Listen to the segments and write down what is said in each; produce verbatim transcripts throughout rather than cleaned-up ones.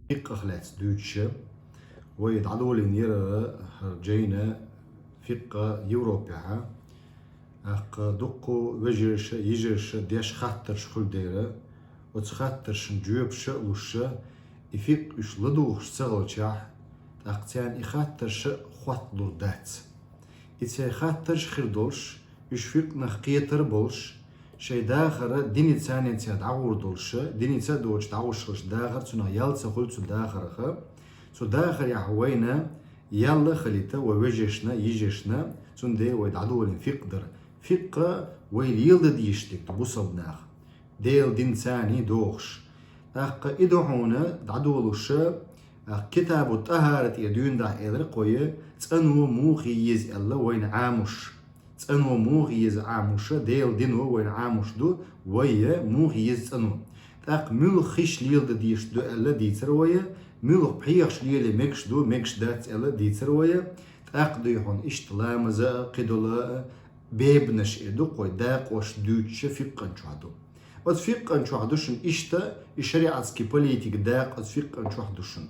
ФикъхӀах лаьцна дуьйцуш, вай дӀадолийна яра хӀара жайна фикъхӀ Европехьа. ТӀаккха дуккха вежарша, йижарша деш хаттарш хуьлу дера, оцу хаттаршна жоьпаш а луш, и фикъхӀ уьш ладугӀуш ца хилчахь, тӀаккха царна и хаттарш а хотталур дац. И церан хаттарш хир долуш, уьш фикъхӀнах кхетар а болуш, шайн дахар диница а, церан дӀагӀур долуш, диница а доцуш дӀагӀуш хилча дахар цунах ял ца хуьлу цу дахарх. Цу дахарехь вайна ял а хилийта вай вежаршна, йижаршна, цундела вай дӀадолийна фикъхӀ дара. ФикъхӀ вай леладан дезаш дерг ду бусалба наха, Делан динаца а догӀуш. ТӀаккха и ду хьуна дӀадолуш, тӀаккха Китабу ТӀахӀара тӀера дуьйна дахь элира кхо, цӀано муха еза аьлла вайна Ӏамош. ЦӀано муха еза Ӏамош, Делан дино вайна Ӏамош ду, вай муха еза цӀано. ТӀаккха муьлха хиш леладан дезаш ду аьлла дийцира вай, муьлха пхьегӀаш лело мегаш ду, мегаш дац аьлла дийцира вай. ТӀаккха дуй хьуна иштта ламаза а, кхидолу а, бебанаш а ду кхо, дакъош дуьйцуш фикъхӀан чохь ду. Оцу фикъхӀан чохь ду шуна иштта, и шариатский политика дакъа оцу фикъхӀан чохь ду шуна.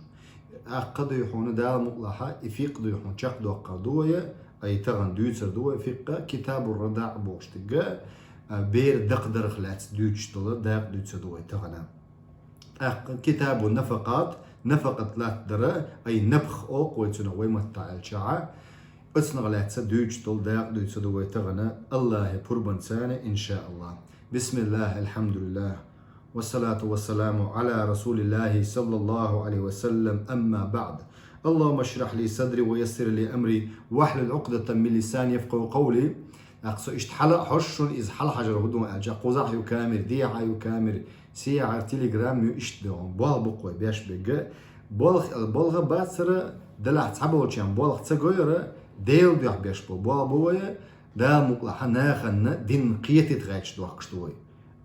ТӀаккха дуй хьуна Дала мукъалахь, и фикъхӀ дуй хьуна чекхдоккхур ду вай, ай тахана дуьйцур ду вай фикъхӀ, Китабу РадаӀ бохуш дерг, а, бер дакхадарх лаьцна дуьйцуш долу дакъа дуьйцур ду вай тахана. ТӀаккха Китабу Нафакъат, нафакъат латтадар, ай напх олу вай цунах вай маттахь аьлчахь, оцунах лаьцна дуьйцуш долу дакъа дуьйцур ду вай тахана, АллахӀан пурбанца, иншааллахӀ. بسم الله، الحمد لله، والصلاة والسلام على رسول الله صلى الله عليه وسلم، أما بعد. اللهم اشرح لي صدري ويسر لي أمري واحلل عقدة من لساني يفقهوا قولي. ТӀаккха со иштта хьала а хьожуш шуна, иза хьалахьажар хӀун ду аьлча, кхузахь ю камера, дехьа ю камера, сехьара телеграм ю, иштта ду хьуна. Болх бу кхо беш берг. Болх аьлла болх а бацара, делахь цхьаболчарна болх ца гойра, Делан дуьхьа беш болу болх бу вай, Дала мукъалахь нахана дин кхетийта гӀерташ дохкуш ду вай.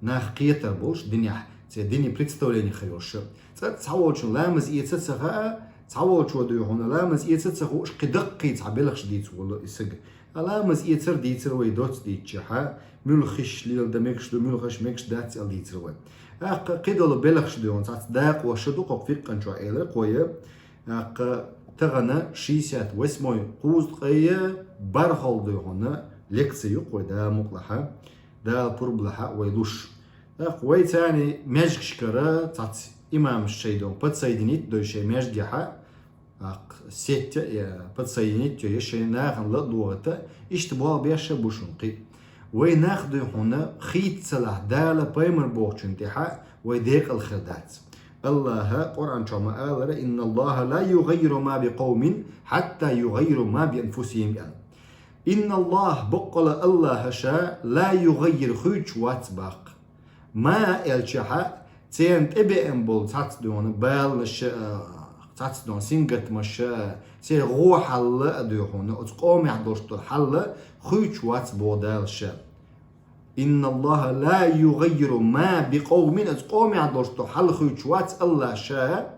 Нах кхетар болуш динехь, церан динан представлени хир йолуш. ЦӀа цхьаволчун ламаз эца а ца хаьа, цхьаволчо дуй хьуна ламаз эца а ца хууш, кхин даккхий цхьа белхаш дийца волу и сага. Ламаз эцар дийцира вай доцца дийцчахьа, муьлха хиш леладан мегаш ду, муьлхаш мегаш дац аьлла дийцира вай. ТӀаккха кхидолу белхаш дуй хьуна, цхьацца дакъош а ду кхо фикъхӀан чохь элира кхо. ТӀаккха тахана шестьдесят восьмой кхузткъе бархӀалгӀа дуй хьуна лекци ю кхо, Дала мукъалахь, Дала пурбанлахь вай луш. ТӀаккха вай царна маьждигашкара цхьацца имамаш шайн дон подсоединить дой шайн маьждигехьа, тӀаккха сеть а, я подсоединить йой шайн нахана ладогӀийта, иштта болх беш а бу шуна кхин. Вай нах дуй хьуна хийццалахь Дала пайхамар бохучун тӀехьа вай декъала хир дац. АллахӀа Къуръан чохь ма аллара: «إن الله لا يغير ما بقوم حتى يغيروا ما بأنفسهم», аьлла. «إن الله», баккъала АллахӀа ша, «لا يغير», хуьйцуш вац баккха. «ما» аьлчахьа, церан тӀебеана болу цхьацца дуй хьуна баланаш а, цхьацца дуй хьуна сингаттамаш а, церан гӀо хьал а дуй хьуна, оцу къомехь долуш долу хьал хуьйцуш вац боху Дала ша. «إن الله لا يغير ما بقوم», оцу къомехь долуш долу хьал хуьйцуш вац АллахӀа ша,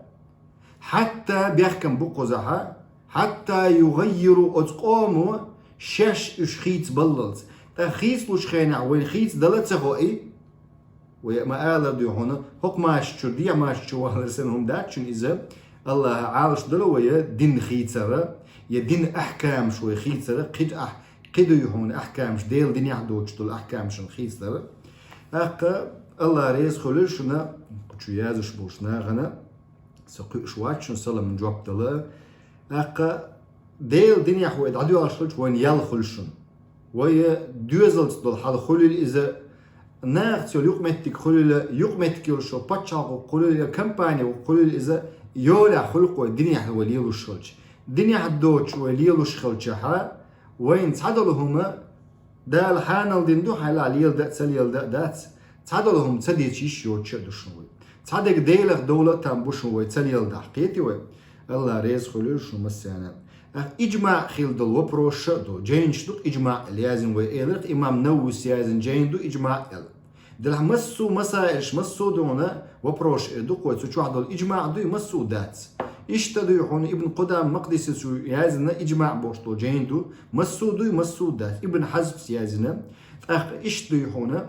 «حتى», бехкам бу кхузахьа, «حتى يغيروا», оцу къомо шаьш уьш хийцабаллалц. ТӀаккха хийцалучу хенахь вайна хийцадала а ца хоий, вай ма аллара дуй хьуна, хӀокху машар чу, дехьа машар чу валар санна хӀума дац шуна иза, АллахӀа Ӏалашдала вай дин хийцара, я дин ахькамаш вай хийцара, кхидӀа ахь-, кхидӀа дуй хьуна ахькамаш, Делан динехь доцуш долу ахькамашна хийцадара. ТӀаккха АллахӀ реза хуьлийла шуна, кху чу яздеш болчу нахана, со кхуьуш вац шуна саламна жоп дала. ТӀаккха Делан динехь вай дӀадоьлхуш хилча вайна ял хуьлу шуна. Вай доьзалца долу хьал хуьлийла иза, нахаца йолу юкъаметтиг хуьлийла, юкъаметтиг йолуш йолу пачхьалкх хуьлийла, компани хуьлийла иза, йолехь хуьлу кхо вай динехь вай лелош хилча. Динехь доцуш вай лелош хилчахьа, вайна цхьадолу хӀума Дала хьанал дина ду, хьайла леладан а, ца леладан а дац. Цхьадолу хӀума ца дийца йиш йоцуш а ду шуна вай. Цхьадерг Делах довла а там бу шуна вай ца леладахь, кхетий вай? АллахӀ реза хуьлийла шуна массарна. ТӀаккха иджмаъ хила долу вопросаш а ду. Жайнаш ду-кх иджмаъ аьлла яздина вай, элира-кх имам Нававис яздина жайна ду иджмаъ аьлла. Делахь массо а масаилаш, массо а дуй хьуна вопросаш а ду кхо, цу чохь долу иджмаъ дуй, массо а дац. Иштта дуй хьуна Ибн Къудама Макъдисис яздина иджмаъ бохуш долу жайна ду, массо а дуй, массо а дац. Ибн Хьазмис яздина, тӀаккха иштта дуй хьуна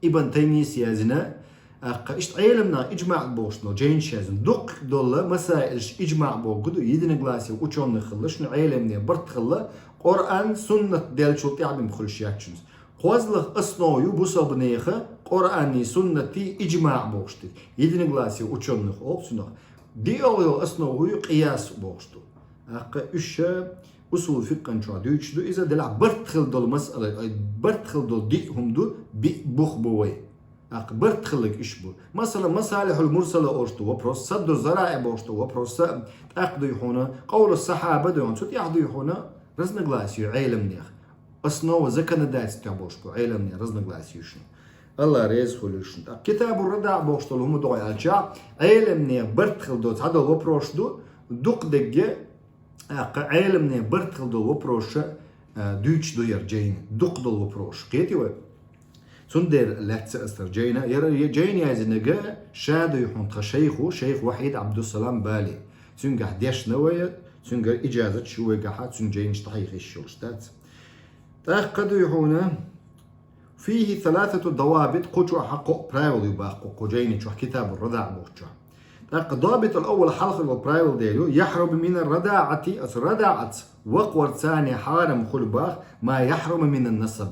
Ибн Таймийс яздина, ТӀаккха иштта Ӏеламнаха иджмаӀ бохуш долу жайнаш язна. Дуккха долу масаилаш иджмаӀ боху ду, единогласие учёных хилла, шуна Ӏеламне барт хилла, Къуръан, суннат деллачул тӀаьхьа бен хуьлуш яц шуна. КхозлагӀа основа ю бусалба нехан Къуръанний, суннатий иджмаӀ бохуш дерг. Единогласие учёных олу цунах. ДиъалгӀа йолу основа ю къияс бохуш ду. ТӀаккха уьш ша усул фикъхьан чохь дуьйцуш ду иза, делахь барт хила долу масъала, ай, барт хила долу диъ хӀума ду, биъ бух бу вай. ТӀаккха барт хилларг уьш бу. Масала, масалихьул мурсала олуш ду вопрос, садду зараи бохуш ду вопрос, тӀаккха дуй хьуна, къовлу сахьаба дуй хьуна, цу тӀехь дуй хьуна разногласие ю Ӏеламнех. Основа законодательства болуш бу Ӏеламнех разногласие ю шуна. Алла реза хуьлуьйтуш шуна. ТӀаккха китабу радаӀ бохуш долу хӀума догӀу аьлча, Ӏеламнех барт хила долу цхьадолу вопрос ду, дукха дерриге, тӀаккха Ӏеламнех барт хила долу вопросаш, а, дуьйцуш ду яра жайна. Дукха долу вопросаш. Кхетий вай? Цундела лаьцна аса яра жайна, яра е-, жайна яздинарг ша дуй хьуна тхан шайх ву, шайх Вахьид Абдуссалам Бали. Цуьнгахь дешна вай, цуьнгара иджазат шу вайгахьа, цуьнан жайнаш тӀехь хиш йолуш дац. ТӀаккха дуй хьуна, фийхи саласату давабит, кху чохь кхо правила ю боху кху жайни чохь, китабу радаӀ бохучохь. ТӀаккха добитул аввал, хьалхара правила дер ю, яхьруму минар радаӀати, аса радаӀаца вакхарца хьарам хуьлу боху, ма яхьруму минан насаб.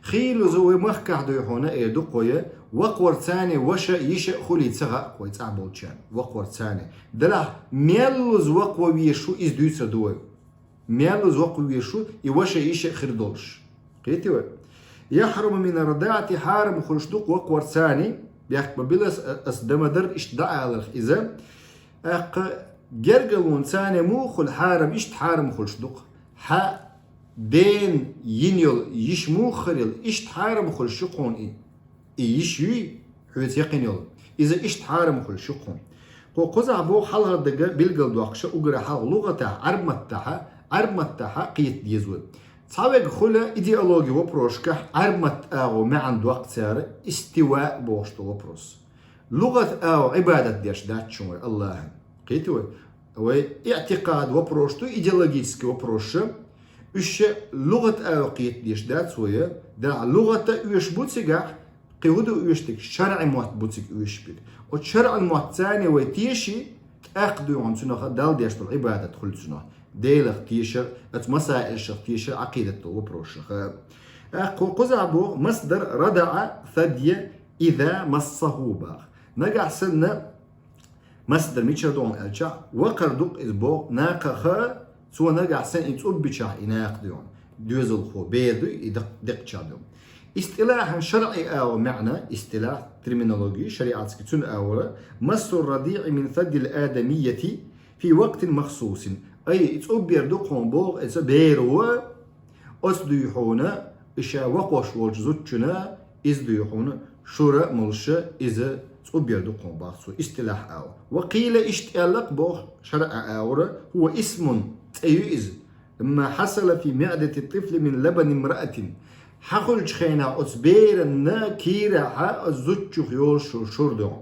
Хийлаза вай махкахь дуй хьуна эр ду кхо я, вакхарца ваша, йиша а хуьлий ца хаьа вай цӀахь болчарна, вакхарца. Делахь мел луза вакхо везаш ву, иза дуьйцур ду вай. Мел луза вакхо везаш ву, и ваша, йиша а хир долуш. Кхетий вай? Яхьруму минар радаӀати, хьарам хуьлуш ду вакхарца, бехк ма биллалц, ас дан ма дарра иштта дӀааларх иза. ТӀаккха гергалонца муха хуьлу хьарам, иштта хьарам хуьлуш ду-кх. Хьан дена йина йолу йиша муха хир йолу, иштта хьарам хуьлуш ю кхуна и. И йиша юй, хьоьца яккхина йолу. Иза иштта хьарам хуьлуш ю кхуна. Кху кхузахь боху хьалхара дерг билгалдоккхуш, уггар хьалха лугӀатехь, Ӏарб маттахь, Ӏарб маттахь кхета деза вай. Цхьаверг хуьлу идеологи вопросашкахь, Ӏарб матта агӀо маьӀна доккху цара, истива бохуш долу вопрос. ЛугӀат агӀо Ӏибадат деш дац шуна вай Аллахьан. Кхетий вай? Вай иътикъад вопросаш ду, идеологический вопросаш. Уьш ша лугӀат агӀо кхета деш дац вай, делахь лугӀат а оьшуш бу цигахь, кхин хӀун ду оьшург, шарӀи мотт бу цига оьшуш берг. Оцу шарӀан моттаца вай теший, тӀаккха дуй хьуна цунах Далла деш долу Ӏибадат хуьлу цунах. Делах тешар, оцу масаилшах тешар, Ӏакъидат долу вопросашах. ТӀаккха кху кхузахь боху, масдар радаӀа садья, иза массаху боху. Нагахь санна, масдар мичара ду аьлча, вакхар ду-кх иза боху, накхах, цо нагахь санна и цӀуббичахь и накха дуй хьуна. Доьзалхо, бер дуй, и дакъ-, декъачахь ду. Истилахьан, шарӀи агӀо маьӀна, истилахь, терминологи, шариатский цуьнан агӀора, массу радиӀи мин саддил адамияти фи вакътин махсусин. Ай, и цӀуббер ду кхуна боху, эца беро, оцу дуй хьуна, и ша вакхош волчу зудчунна, иза дуй хьуна, шура а молуша, иза цӀуббер ду кхуна боху цо, истилахь агӀо. Ва къийла, иштта аьлла-кх боху шарӀа агӀора, хӀува исмун, цӀе ю иза. Ма хьасала фи миӀдати тӀифли мин лабани мраатин. Хьан хуьлучу хенахь оцу беранна кийрахьа оцу зудчух йолуш шура ду.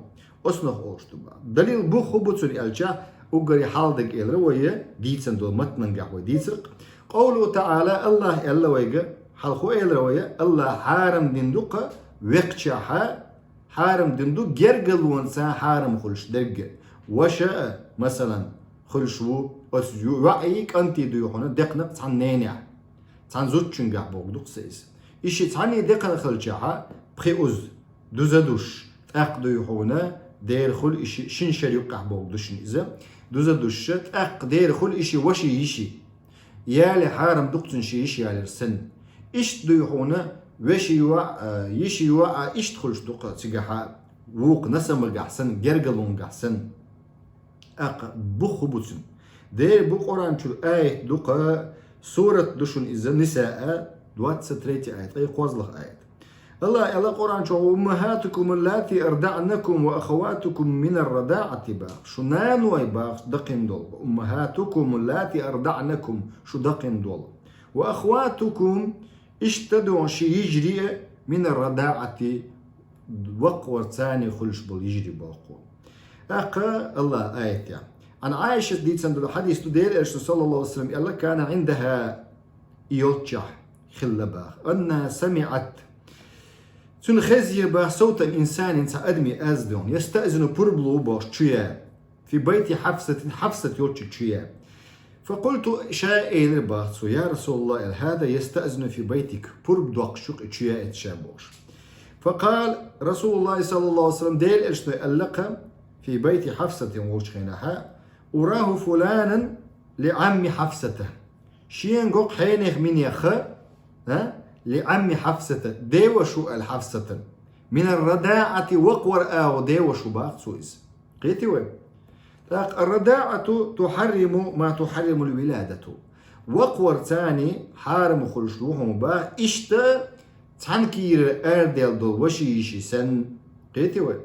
Оцунах олуш ду боху. Далил бух хӀун бу цунна аьлча, уггаре хьалха дерг элира вай, дийцина долу матнангахь вай дийцира-кх. Къовлуху таӀала, Аллахь аьлла вайга, хьалха хӀун элира вай, Аллахь хьарам дина ду-кх векхачехьа, хьарам дина ду гергалонца хьарам хуьлуш дерг. Ваша а, масалан, хуьлуш ву, оцу ю-, йоӀий, кӀантий дуй хьуна декхна-кх цхьана ненехь. Цхьана зудчуьнгахь боху ду-кх сан иза. И ши цхьаьний декхна хилчахьа, пхи уз, дуза душ, тӀаккха дуй хьуна, дера хуьлу и ши, шина шер юккъехь боху ду шуна иза. Дуза душ ша, тӀаккха дера хуьлу и ши ваший, йиший. Яли хьарам ду-кх цунна ши йиша ялира санна. Иштта дуй хьуна, веший йоӀ а, йиший йоӀ а иштта хуьлуш ду-кх цигахьа, вукху насамагахь санна, гергалонгахь санна. ТӀаккха бух хӀун бу цуьнан? Дера бу Къуръан чуьра аят ду-кх, сурат ду шуна иза, Нисаъ, двадцать третий аят, ткъе кхозлагӀа аят. Аллахь аьлла Къуръан чохь: «Уммахатукум аллати ардаънакум ва ахаватукум минар радаъати», боху. Шу наной боху дакхина долу. «Уммахатукум аллати ардаънакум», шу дакхина долу. «Ва ахаватукум», иштта ду ши йижарий а, «минар радаъати», вакхарца хуьлуш болу йижарий боху. ТӀаккха Аллахь аят я. Ан Ӏайшат дийцина долу хьадис ду, Делан Элчано, саллаллаху алейхи ва саллям, аьлла, кана Ӏиндаха, и йолччахь хилла боху. Анна самиъат, Цунна хезира бах савта инсанин цхьа адамий аз дон. يستأذن пурба лу бохуш чу я. في بيت حفصة Хьафсат йолчу чу я. فقلت ша элира бах цо, يا رسول الله, هذا يستأذن في بيتك. Пурба доккхуш ю-кх и чу я эцу ша бохуш. فقال رسول الله صلى الله عليه وسلم, Делан элчано аьлла-кх, في بيت حفصة волчу хенахьа, أراه فلانا لعم حفصة. Шена го-кх хьенех минеха, а? لعم حفصة, деваша ву аьлла Хьафсатан. من الرضاعة вакхавар агӀо деваша ву бах цо иза. Кхетий вай? ТӀаккха الرضاعة تحرم ما تحرم الولادة. Вакхавар царна хьарам хуьлуш ду хьуна бах, иштта цхьана кийрара арадаьлла долу ваша йиша санна. Кхетий вай?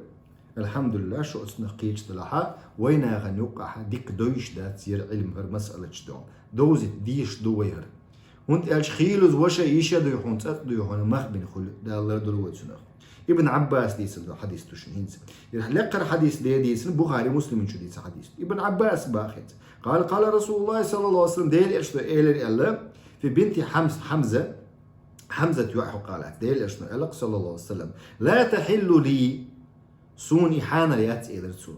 Алхьамдулиллах, шу оцунах кхечу делахьа, вай нахана юккъахьа дика довзуш дац яра Ӏилма хӀара масъалачу догӀу. Довзийта дезаш ду вай хӀара. ХӀунда аьлча хийлаза ваша йиша дуй хьуна, цӀа дуй хьуна, мах бина хуьлу, Дала лардолу вай цунах. Ибн Ӏаббас дийцина ду хьадис ду шуна хӀинца. Ира лекхара хьадис де дийцина, Бухари, Муслимин чу дийца хьадис. Ибн Ӏаббас бахинца. قال قال رسول الله صلى الله عليه وسلم, Делан элчано элира аьлла, في بنت حمز, Хьамза, Хьамзат йоӀ хьо къалат. Делан элчано аьлла, صلى الله عليه وسلم, لا تحل لي, суна и хьанал яц, элира цо.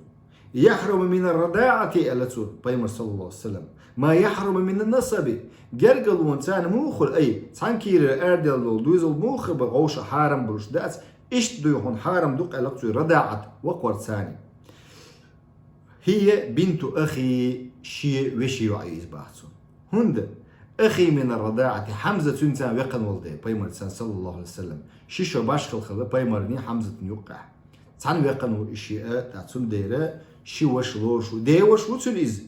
يحرم من الرضاعة, аьлла цо, пайхамар, صلى الله عليه وسلم, ما يحرم من النسب. Гергарлонца муха хуьлу, ай, цхьана кийрара арадаьлла долу дуьйзал муха бан вовша хьарам болуш дац, иштта дуй хьуна хьарам ду-кх аьлла цо, رضاعة, вакхавар царна. هي بنت أخي, шен вешин йоӀ ю иза бах цо. ХӀунда? أخي من الرضاعة, Хьамза цуьнца векхана волу дела, пайхамарца, صلى الله عليه وسلم. Ши шо башхалла хилла пайхамарний Хьамзатний юккъехь. Цхьаьна векхана ву и шиъ, тӀаккха цундела ши ваша лоруш ву. Ден ваша ву цуьнан иза.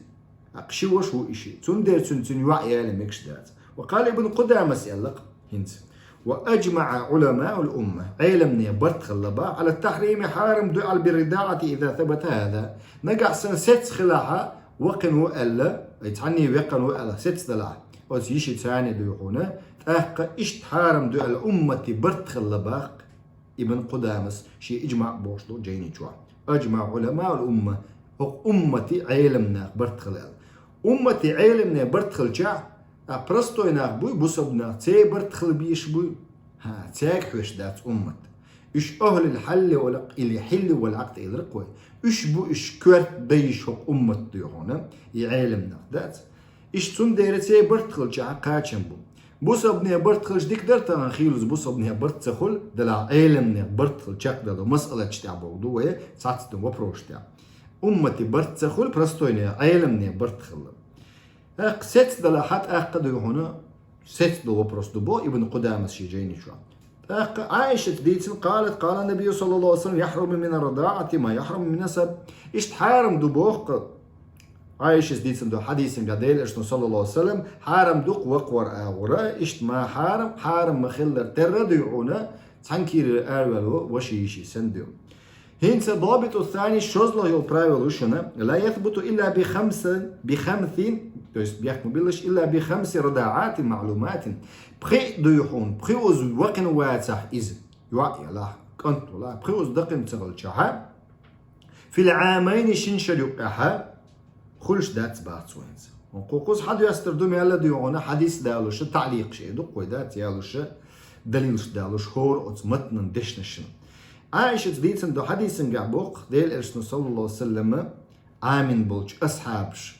ТӀаккха ши ваша ву и шиъ. Цундела цуьнан, цуьнан йоӀ яла мегаш дац. وقال ابن قدامة аьлла-кх хӀинца. وأجمع علماء الأمة, Ӏеламне барт хилла бах, على التحريم, хьарам ду аьлла, بالرضاعة إذا ثبت هذا. Нагахь санна сецца хилахьа, вакхина ву аьлла, ай цхьанний векхана ву аьлла, сецца далахь, оцу йиши царна дуй хьуна, тӀаккха иштта хьарам ду аьлла, уммати барт хилла бах-кх Ибн Къудамас шен ИжмаӀ бохуш долу жайни чохь. أجمع علماء الأمة, хӀокху уммати Ӏеламнах барт хилла аьлла. Уммати Ӏеламне барт хилчахь, а простой нах буй, бусалба нах, церан барт хила безаш буй? ХӀа, цаьрга хьоьжуш дац уммат. Уьш أهل الحل والعقد, или حل والعقد элира-кх вай. Уьш бу уьш коьрта дайиш хӀокху уммат дуй хьуна, и Ӏеламнах дац. Иштта цундела церан барт хилчахь кхачам бу. Бусалбане барт хилча дика дара тахана хийлаза бусалбане барт ца хуьлу, делахь Ӏеламне барт хила чекхдала масъалаташ тӀехь боху ду вай, цхьацца ду вопросаш тӀехь. Уммати барт ца хуьлу простойне, Ӏеламне барт хилла. ТӀаккха сецца далахьа тӀаккха дуй хьуна, сецца долу вопрос ду боху Ибн Къудамас шен жайни чохь. ТӀаккха Ӏайшата дийцина, قالت قال النبي صلى الله عليه وسلم يحرم من الرضاعة ما يحرم من النسب. Иштта хьарам ду боху-кх Ӏайшас дийцина долу хьадисангахь Делан элчано, صلى الله عليه وسلم, хьарам ду-кх вакхавар агӀора, иштта ма хьарам, хьарам ма хиллара терра дуй хьуна, цхьана кийрара араваьлла ваша йиша санна дуй. ХӀинца ضابط الثاني, шозлагӀа йолу правило ю шуна, لا يثبت إلا بخمس, بخمس, то есть бехк ма биллалаш, إلا بخمس رضاعات معلومات. Пхиъ дуй хьуна, пхиъаза вакхина вацахь иза, йоӀ ялахь, кӀант валахь, пхиъаза дакхина ца хилчахьа, في العامين, шина шарна юккъехьа, хуьлуш дац бах цо хӀинца. Кху кхуза хьадоьстур ду мелла дуй хьуна, хьадис далуша, таъликъаш э ду-кх вай дац ялуша, далилаш далуш, хӀора оцу матнан дешнашна. Ӏайшаца дийцина ду хьадисангахь боху-кх, Делан элчано, صلى الله عليه وسلم, Ӏамин болчу асхьабаш,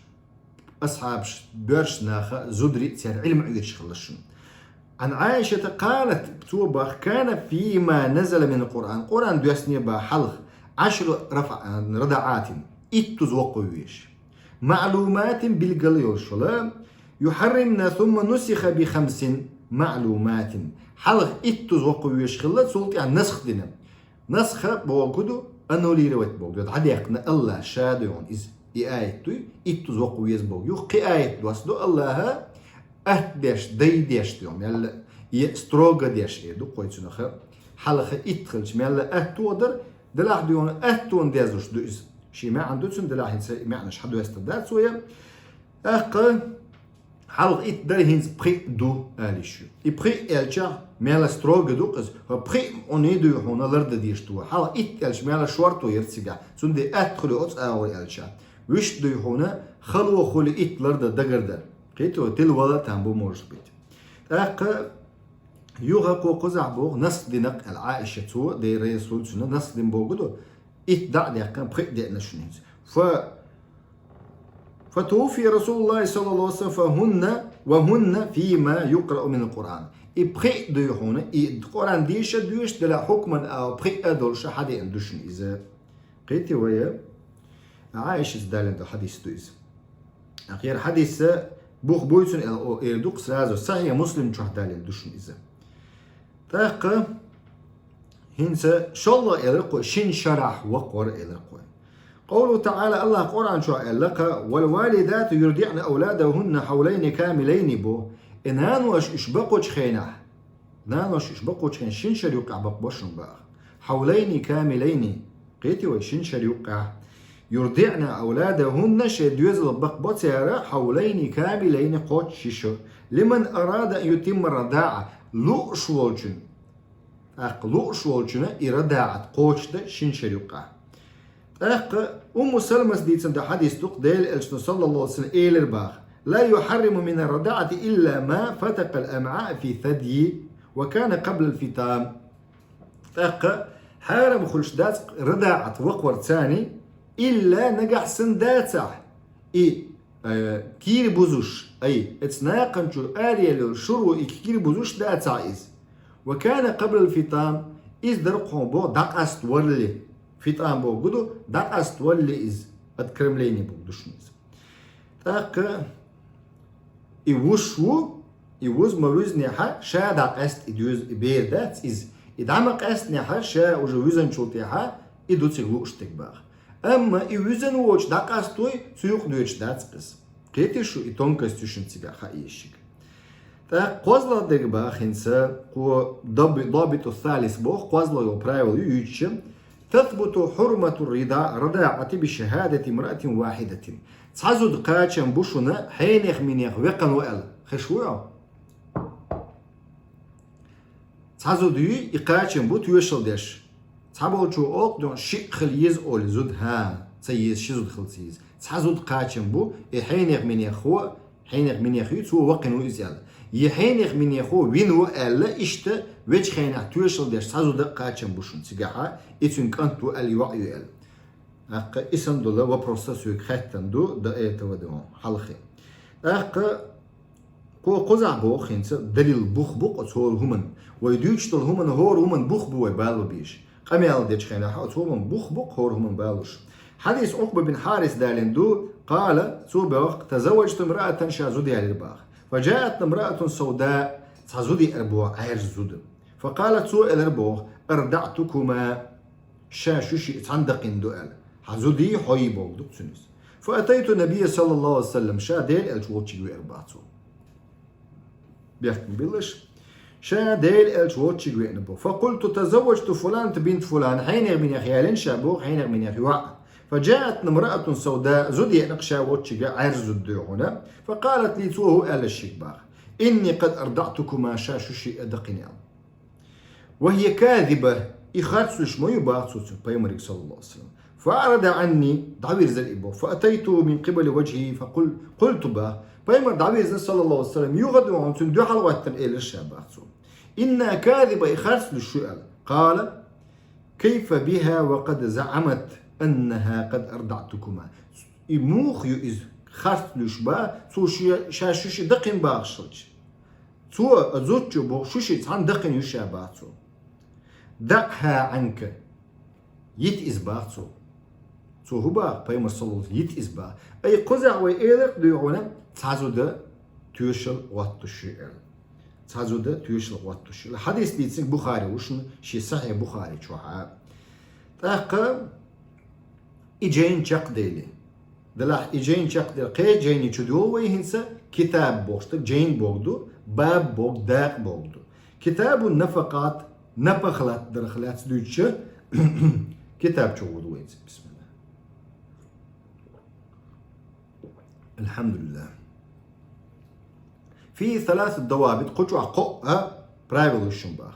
асхьабаш боьрша наха, зударий церан Ӏилма Ӏуьйраш хилла шуна. عن عائشة قالت, цо бах, كان فيما نزل من القرآن, Къуръан доьссине бах хьалха, عشر رفع, رضعات, иттуза воккхавеш. معلومات, билггал йолуш хилла, يحرمن ثم نسخ بخمس معلومات. Хьалха иттуза воккхавеш хилла, цул тӀаьхьа насх дина. Насха боху ду, аннулировать боху ду, дӀадаьккхина Аллаха ша дуй хьуна иза. И аят дуй, иттуза воккхавеза боху. Юха кхин аят доссаду Аллаха, атта деш, дай деш дуй хьуна, мелла, е строго деш, э ду-кх вай цунах. Хьалха итт хилча, мелла атто дара, делахь дуй хьуна аттона дезуш ду иза. Шен маьӀна ду цуьнан, делахь хӀинца и маьӀнаш хьадоьстур дац вай. ТӀаккха хьалха итт дара, хӀинца пхиъ ду, ала йиш ю. И пхиъ аьлча, мелла строго ду-кх иза, хӀо пхиъ Ӏуний дуй хьуна лардан дезаш ду. Хьалха итт аьлча, мелла шорто яра цигахь. Цундела атта хуьлу оцу агӀор аьлча. Вуьшта дуй хьуна, хало хуьлу итт лардан дагардан. Кхетий, тилла вала там бу, может быть. ТӀаккха Юха кхо кхузахь боху насх динакх аьлла Ӏаиша цо, Дела реза хуьлда цунна, насх дина боху ду, итт дӀа а даьккхина, пхиъ деана шуна хӀинца. Фа فتوفي رسول الله صلى الله عليه وسلم فهن وهن فيما يقرأ من القرآن. И пхиъ дуй хьуна, и Къуръан деша а доьшуш, делахь хьукман а пхиъ а долуш хьадеана ду шуна иза. Кхетий вай? Ӏаишас далийна долу хьадис ду иза. Ахир хьадис бух буй цунна аьлла, о, эр ду-кх сразу. Сахьихь Муслим чохь далийна ду шуна иза. ТӀаккха хӀинца шолгӀа элира кхо, шина шарахь вакхара элира кхо. Къовлу ТаӀала, Аллах Къуръан чохь аьлла-кх: «والوالدات يرضعن أولادهن حولين كاملين» бу. И нанош уьш бакхочу хенахь, нанош уьш бакхочу хенахь шина шар юккъехь бакхабо шуна боху. حولين كاملين. Кхетий вай, шина шар юккъехь. «يرضعن أولادهن», шайн доьзалх бакхабо цара, «حولين كاملين», кхоччуш шо. «لمن أراد أن يتم الرضاعة». Лууш волчун. ТӀаккха лууш волчунна и радаӀат кхочушдан шина шар юккъехь. ТӀаккха Умму Саламас дийцина ду хьадис ду-кх, Делан Элчано, саллаллаху Ӏалайхи ва саллам, элира боху: «لا يحرم من الرضاعة إلا ما فتق الأمعاء في الثدي وكان قبل الفطام». ТӀаккха хьарам хуьлуш дац радаӀат вакхарца, илла нагахь санна дацахь и, э, кийра бузуш, ай, эцу накханчуьра араяьлла йолу шуро и кийра бузуш дацахь иза. «وكان قبل الفطام», иза дара-кх хьуна боху дӀакъаставалале. ФитӀам бохург ду, дӀакъаставалале иза. Откормление бохург ду шуна иза. ТӀаккха и вуьш ву, и вуза ма вуьзнехьа, ша дӀакъаьста и доьза, и бер дац иза. И дӀа ма къаьстинехьа, ша уже вуьзначул тӀаьхьа и ду цига лууш дерг боху. Амма и вуьзна воцуш дӀакъастой, цу юкъа доьдуш дац иза. Кхетий шу, и тонкость ю шуна цигахь хаа езаш. ТӀаккха кхозлагӀа дерг боху хӀинца, кхо доби-, добиту салис боху, кхозлагӀа йолу правило ю юьйцуш: «تثبت حرمة الرضا-، الرضاعة بشهادة امرأة واحدة». Цхьа зуда кхачам бу шуна хьенех-минех векхна ву аьлла. Хезаш вуй хьо? Цхьа зуда юй, и кхачам бу тоьшалла деш. Цхьаболчо олу-кх дуьйна шиъ хила еза олий зуда, хӀа, ца еза, ши зуда хила ца еза. Цхьа зуда кхачам бу, и хьенех-минехо, хьенех-минех юй, цо вакхина ву иза аьлла. И хьенех-минехо вина ву аьлла, иштта вечу хенахь тоьшалла деш цхьа зуда а кхачам бу шуна цигахьа, и цуьнан кӀант ву аьлла, йоӀ ю аьлла. ТӀаккха и санна долу вопрос соьга хаьттина ду, до этого ду хьалхе. ТӀаккха кхо кхузахь боху хӀинца далил бух бу-кх оцу хӀора хӀуманна. Вай дуьйцуш долу хӀуманна хӀора хӀуманна бух бу вай бала беш. Къамел дечу хенахь оцу хӀуманна бух бу-кх хӀора хӀуманна балуш. Хьадис Ӏукъба бин Хьарис далийна ду, къала, цо боху: «تزوجت امرأة», ша зуда ялийра боху. «فجاءتني امرأة سوداء», цхьа зуда еара боху, Ӏаьржа зуда. «فقالت», цо элира боху: «أرضعتكما». Ша шу шиъ цхьаьна дакхина ду аьлла. Хьан зудий, хьоий бохург ду-кх цуьнан иза. «فأتيت النبي صلى الله عليه وسلم», ша Делан Элча волчуьнга веара боху цо. Бехк ма биллалаш. Ша Делан Элча волчуьнга веана боху. «فقلت: تزوجت فلانة بنت فلان». Хьенех-минех ялийна ша боху, хьенех-минех йоӀ. «فجاءتني امرأة سوداء», зуда еана-кх ша волчуьнга, Ӏаьржа зуда ду хьуна. «فقالت لي», цо хӀу аьлла шега боху: «إني قد أرضعتكما», ша шу шиъ дакхина аьлла. «وهي كاذبة», и харц луьйш ма ю боху цо цуьнга, пайхамарга, саллаллаху Ӏалайхи ва саллам. «فأعرض عني», дӀавирзира и боху. «فأتيته من قبل وجهه فقل-، قلت», боху. Пайхамар дӀавирзина, саллаллаху Ӏалайхи ва саллам, юха а дуьхьал, цуьнан дуьхьал гӀоьттина элира ша боху цо: «إنها كاذبة», и харц луьйш ю аьлла. «قال: كيف بها وقد زعمت أنها قد أرضعتكما». И муха ю иза харц луьйш боху, цо ша, ша шу шиъ дакхина бохуш хилча? Цо, а, зудчо боху, шу шиъ цхьаьна дакхина ю ша боху цо. «دعها عنك». Йита иза боху цо. Цо хӀу боху, пайхамар, саллаллаху Ӏалайхи ва саллам, йита иза боху. Ай, кхузахь вай элира-кх дуй хьуна, цхьа зуда тоьшалла гӀоттуш ю аьлла. Цхьа зуда тоьшалла гӀоттуш ю аьлла. Хьадис дийцинарг Бухари ву шуна, шен Сахьихь Бухари чохь. ТӀаккха и жайна чекхдели. Делахь и жайна чекхдели, кхечу жайни чу доьлу вай хӀинца, китаб бохуш дерг жайн бохург ду, баб бохург, дакъа бохург ду. Китабун нафакъат, напах латтдарх лаьцна дуьйцуча китаб чу гӀур ду вай хӀинца. Бисмилла. Алхьамдулиллах. Фи саласат давабит, кху чохь кхоъ а правила ю шуна боху.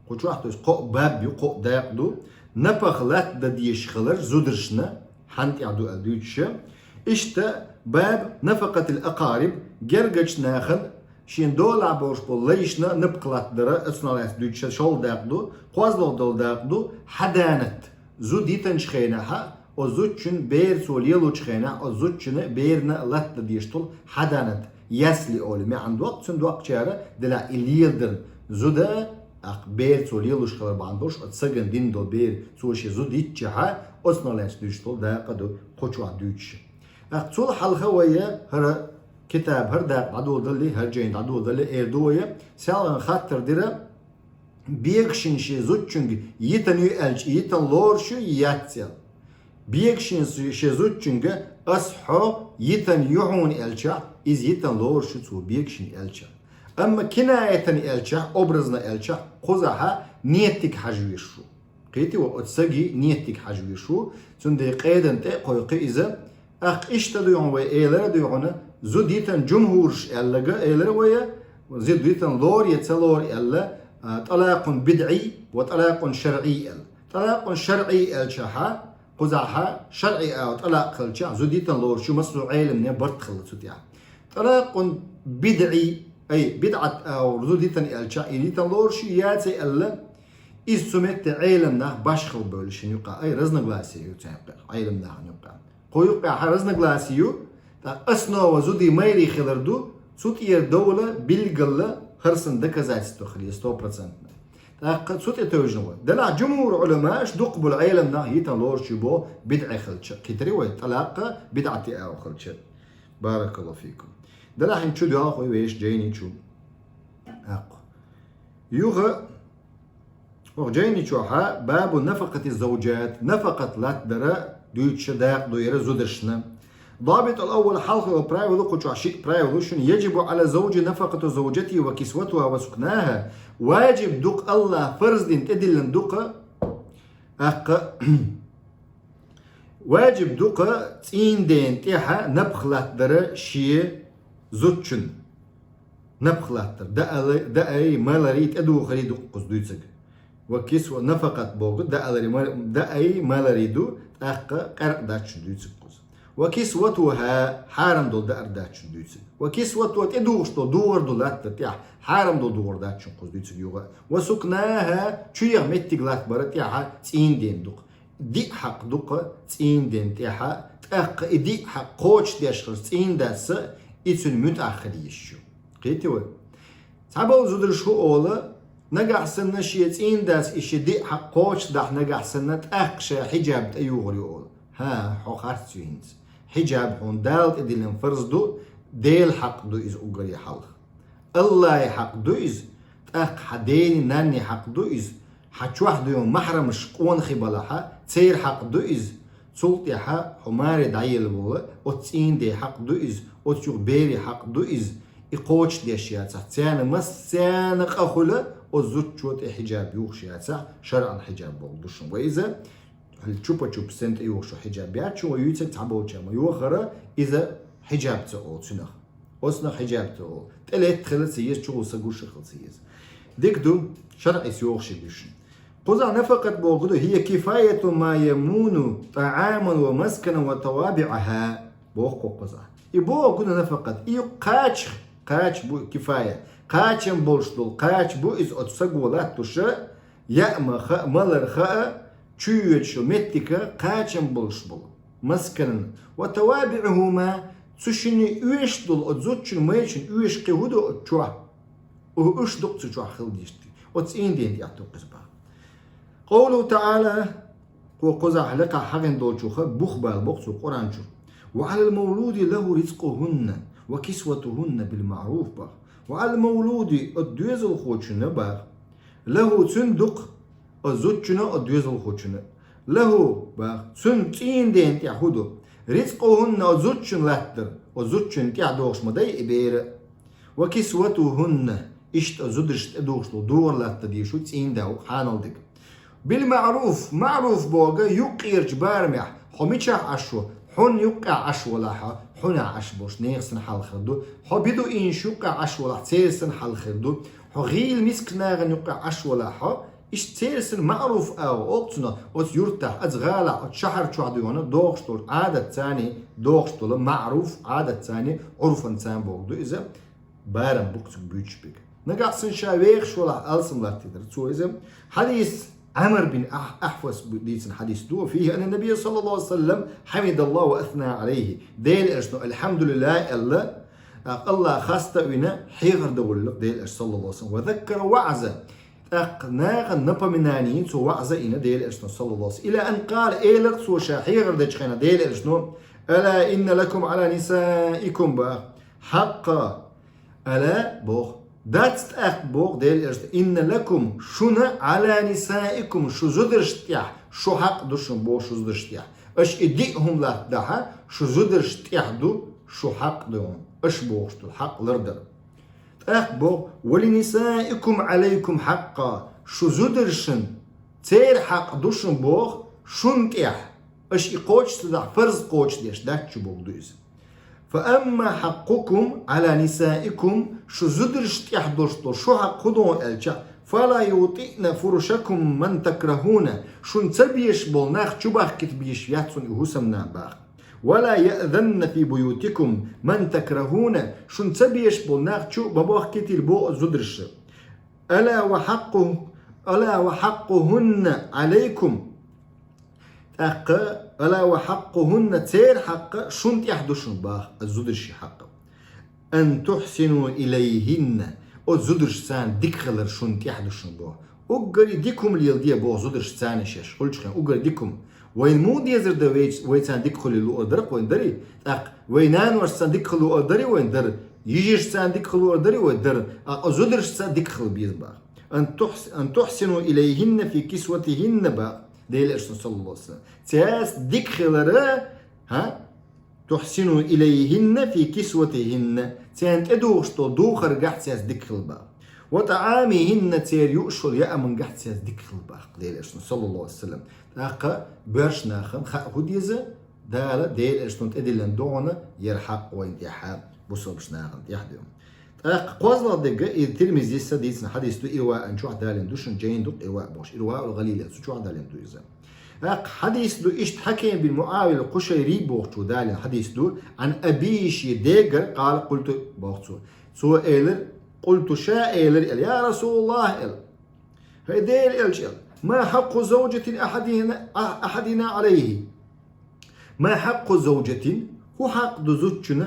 Кху чохь, то есть, кхоъ баб ю, кхоъ дакъа ду. Напах латта дан дезаш хилар зударшна хьанна тӀехь ду аьлла дуьйцуша. Иштта баб нафакъатил акъариб, гергарчу нахана Шен долахь болуш болу лайшна напха латтадар, оцунах лаьцна дуьйцуш шолгӀа дакъа ду, кхозлагӀа долу дакъа ду хьаданат. Зуда йитанчу хенахь, оцу зудчун бер цо лелочу хенахь, оцу зудчунна берна латта дезаш долу хьаданат, ясли олу маьӀна доккху, цуьнан доккхачара делахь и леладарна. Зуда, тӀаккха бер цо лелуш хилар бахьана долуш, оцу сагана дина долу бер цо шен зуда йитчахь, оцунах лаьцна дуьйцуш долу дакъа ду кху чохь дуьйцуш. ТӀаккха цул хьалха вай хӀара китаб, хӀара дакъа дӀадоладалли, хӀара жайна дӀадоладалли, эр ду вай, селхана хаттар дира, бегашина шен зудчуьнга йитан ю аьлча, йитан лоруш ю, яц аьлла. Бегашина шен зудчуьнга ас хьо йитан ю хьуна аьлчахь, иза йитан лоруш ю цо бегашина аьлчахь. Амма кинаятан аьлчахь, образно аьлчахь, кхузахь неттиг хьажа везаш ву. Кхетий вай, оцу саги неттиг хьажа везаш ву, цундела къедан тӀе а кхойкху иза. ТӀаккха иштта дуй хьуна вай элира дуй хьуна, зуда йитан жумхӀураш аьлларг элира вай, зуда йитан лору я ца лору аьлла, а, тӀалакъун бидӀий ва тӀалакъун шарӀий аьлла. ТӀалакъун шарӀий аьлчахь, кхузахь шарӀий агӀор тӀалакъ хилчахь, зуда йитан лоруш ю, массо а Ӏеламнехан барт хилла цу тӀехь. ТӀалакъун бидӀий, ай, бидӀат агӀор зуда йитан аьлчахь, и йитан лоруш ю, яц аьлла, иза цу метте Ӏеламнах башхалла бевлла шен юкъахь, ай, разногласие ю царна юкъахь, Ӏеламнахана юкъахь. Кху юкъахь разногласие ю, тӀаккха основа зудий майрий хилар ду, цу тӀера довла билггала хӀара санна доказательство хила еза стопроцентно. ТӀаккха цу тӀе тевжина вай. Делахь жумхӀур Ӏуламааш, дукха болу Ӏеламнах йитан лоруш ю боху, бидӀа хилча, кхетарий вай, тӀалакъ бидӀати агӀор хилча. Баракаллаху фикум. Делахь хӀинца чу доьлху вай вешан жайни чу. ТӀаккха. Юха Оха жайни чохь бабу нафакъати завжат, нафакъат латтадара дуьйцуш дакъа ду яра зударшна. Дабит ал-аввал, хьалхо правило, кху чохь шиъ правило шуна: яжибу ала завжи нафакъату завжатихи ва кисватуха ва сукнаха. Важиб ду-кх, Аллах фарз дина тӀедиллина ду-кх, тӀаккха важиб ду-кх цӀийнан ден тӀехь напха латтадара шен зудчун. Напха латтар. Даалар, даалар, малар, тӀедухар ду-кх кхуза дуьйцург. Ва кисва, нафакъат бохург, даалар, ма-, даалар, малар ду, тӀаккха къаьркъа дац шуна дуьйцург кхуза. Ва кисватуха, хьарам долу даар дац шуна дуьйцург. Ва кисватуха, тӀедухуш долу духар ду латтар тӀехь, хьарам долу духар дац шуна кхуза дуьйцург юха. Ва сукнаха, чу яха меттиг латтабар тӀехь цӀийнан ден ду-кх. Диъ хьакъ ду-кх цӀийнан ден тӀехь, тӀаккха и диъ хьакъ кхочушдеш хилча цӀийнан дас, и цуьнан муьтӀахь хила йиш ю. Кхетий вай? Цхьаболу зударша хӀун олу, нагахь санна шен цӀийнан дас и шен диъ хьакъ кхочушдахь нагахь санна, тӀаккха ша хьиджаб тӀеюхур ю олу. ХӀан, хьо харц ю хӀинца. Хьиджаб хьуна Дала тӀедиллина фарз ду, Делан хьакъ ду иза уггаре хьалха. Аллахьан хьакъ ду иза, тӀаккха хьан дений, нанний хьакъ ду иза, хьан чохь дуьйна махьрамаш къонахий балахь, церан хьакъ ду иза. Цул тӀаьхьа хьо маре дӀаелла волу, оцу цӀийнан ден хьакъ ду иза, оцу юха берийн хьакъ ду иза. И кхочушдеш яцахь, царна массарна къа хуьлу, оцу зудчо тӀе хьиджаб юхуш яцахь, шарӀан хьиджаб бохург ду шуна. Вай иза, хӀума чупа-чупа санна тӀеюхуш йолу хьиджаб яц шуна, вай юьйцург цхьаболчара ма йохара, иза хьиджаб ца олу цунах. Оцунах хьиджаб ца олу. ТӀе летта хила ца еза, чугӀо са гуш хила ца еза. Дика ду, шарӀан йохуш ю шуна. Кхузахь нафакъат бохург ду: хӀия кифаяту ма ямуну тӀааман ва масканан ва тавабиӀаха. Боху кхузахь. И бохург ду нафакъат. И ю кхача, кхача бу кифая. Кхачам болуш долу, кхача бу иза оцу саго латтош, яа ма хаа, малар хаа, чу йоьдуш йолу меттиг кхачам болуш болу. Масканан. Ва тавабиӀухума, цу шинна оьшуш долу, оцу зудчун, майрачун оьшуш кхин хӀун ду оцу чохь? Уьш ду-кх цу чохь хила дезаш. Оцу цӀийнан ден тӀехь ду-кх иза боху. Къовлуху таӀала, кху-, кхузахь лекха хьахийна долчух бух бала боху цо Къуръан чуьра. Ва Ӏалал мавлуди лаху ризкъухунна ва кисватухунна бил маъруф боху. Ва Ӏалал мавлуди, оцу доьзалхочунна боху. Лаху, цуьнан ду-кх, оцу зудчунна а, оцу доьзалхочунна а. Лаху, боху, цуьнан цӀийнан ден тӀехь хӀун ду? Ризкъухунна, оцу зудчун латтар, оцу зудчун тӀехь догӀуш ма дай и бер а. Ва кисватухунна, иштта оцу зударшна тӀедухуш долу духар латта дезаш ду цӀийнан да, хьанал дерг. Бил маъруф, маъруф бохург юккъерчу барамехь, хьо мичахь Ӏаш ву, хьуна юккъехь Ӏаш валахь, хьо хьуна Ӏаш болуш нехан санна хьалха хир ду, хьо бедуинаш юккъехь Ӏаш валахь, церан санна хьалха хир ду, хьо гӀийла мискачу нахана юккъехь Ӏаш валахь, хьо иштта церан санна маъруф агӀо олу цунах, оцу юьртахь, оцу гӀалахь, оцу шахьар чохь дуй хьуна догӀуш долу Ӏадатца, догӀуш долу маъруф Ӏадатца, Ӏурфанца бохург ду иза. барам бу-кх цуьнга буьйцуш берг. Нагахь санна ша вехаш валахь алсам латтийта деза цо иза. Хьадис Ӏамр бин Ахь-, Ахьвас бу-, дийцина хьадис ду. فيه أن النبي صلى الله عليه وسلم حمد الله وأثنى عليه. Делан Элчано «Альхьамдулиллахь» аьлла, тӀаккха АллахӀ хаста а вина, хьехар дан воллура Делан Элча, саллаллаху Ӏалайхи ва саллам. وذكر وعظ. ТӀаккха нахана напоминание йина цо, ваӀза йина Делан Элчано, саллаллаху Ӏалайхи ва саллам. إلى أن قال, элира цо ша хьехар дечу хенахь Делан Элчано: «ألا إن لكم على نسائكم», бах, «حقا». «ألا», боху, «дац тӀаккха», боху Делан Элчано, «إن لكم», шуна, «على نسائكم», шу зударшна тӀехь, шу хьакъ ду шуна, боху, шу зударшна тӀехь. Аша и диъ хӀума латтадахь, шу зударшна тӀехь ду шу хьакъ ду, аша бохуш долу хьакъ лардар. ТӀаккха боху: «ولنسائكم عليكم حقا», шу зударшна, церан хьакъ ду шуна, боху, шуна тӀехь, аша и кхочуш ца дахь, фарз кхочушдеш дац шу, боху, ду иза. «فأما حقكم على نسائكم», шу зударшна тӀехь долуш долу шу хьакъ хӀун ду аьлча, «فلا يوطئن فرشكم من تكرهون», шуна ца безаш болу нах чу бахкийта безаш яц шуна и хӀусамнана, бах. «ولا يأذين في بيوتكم من تكرهون», шуна ца безаш болу нах чу ма бахкийтийла, боху, зударша. «ألا وحق-، ألا وحقهن عليكم». ТӀаккха: «ألا وحقهن», церан хьакъ шуна тӀехь ду шуна, бах, зударшна хьакъ. «أن تحسنوا إليهن», оцу зударшца дика хилар шуна тӀехь ду шуна, боху. Уггаре дика хӀума леладе, боху, зударшца шаьш хуьлучу хенахь, уггаре дика хӀума. Вайна муха дезар дан вай, вай царна дика хила луур дара-кх вайна, дарий? ТӀаккха вай наношца дика хила луур дарий вайна? Дара. Йижаршца дика хила луур дарий вай? Дара. А, а зударшца дика хила беза, бах. «أن تحس-، أن تحسنوا إليهن في كسوتهن», бах Делан Элчано, саллаллаху Ӏалайхи ва саллам. Цаьрца дика хилар, хӀа? «تحسنوا إليهن في كسوتهن». Царна тӀедухуш долу духаргахь цаьрца дика хила, бах. «وطعامهن», церан юуш йолу яамангахь цаьрца дика хила, бах Делан Элчано, саллаллаху Ӏалайхи ва саллам. ТӀаккха боьрша нахана хаа хӀун деза, Дала Делан Элчано тӀедиллина ду хьуна яра хьакъ вайна тӀехь, бусалба нахана тӀехь ду. ТӀаккха кхозлагӀа дерг, и Тирмизис а дийцина хьадис ду, «Ирваъ» аьлла чохь далийна ду шуна, жайна ду-кх «Ирваъ» бохуш, «Ирваъул-ГӀалил» аьлла, цу чохь далийна ду иза. ТӀаккха хьадис ду иштта Хьаким бин МуӀавия ал-Къушайри бохучо далийна хьадис ду, «عن أبيه», шен дегара, «قال قلت», боху цо. Цо элира, «قلت», ша элира аьлла, «يا رسول الله», аьлла, «ХӀай Делан Элча», аьлла, «ما حق زوجة أحدنا، أح-، أحدنا عليه». «ما حق زوجة», хӀун хьакъ ду зудчун,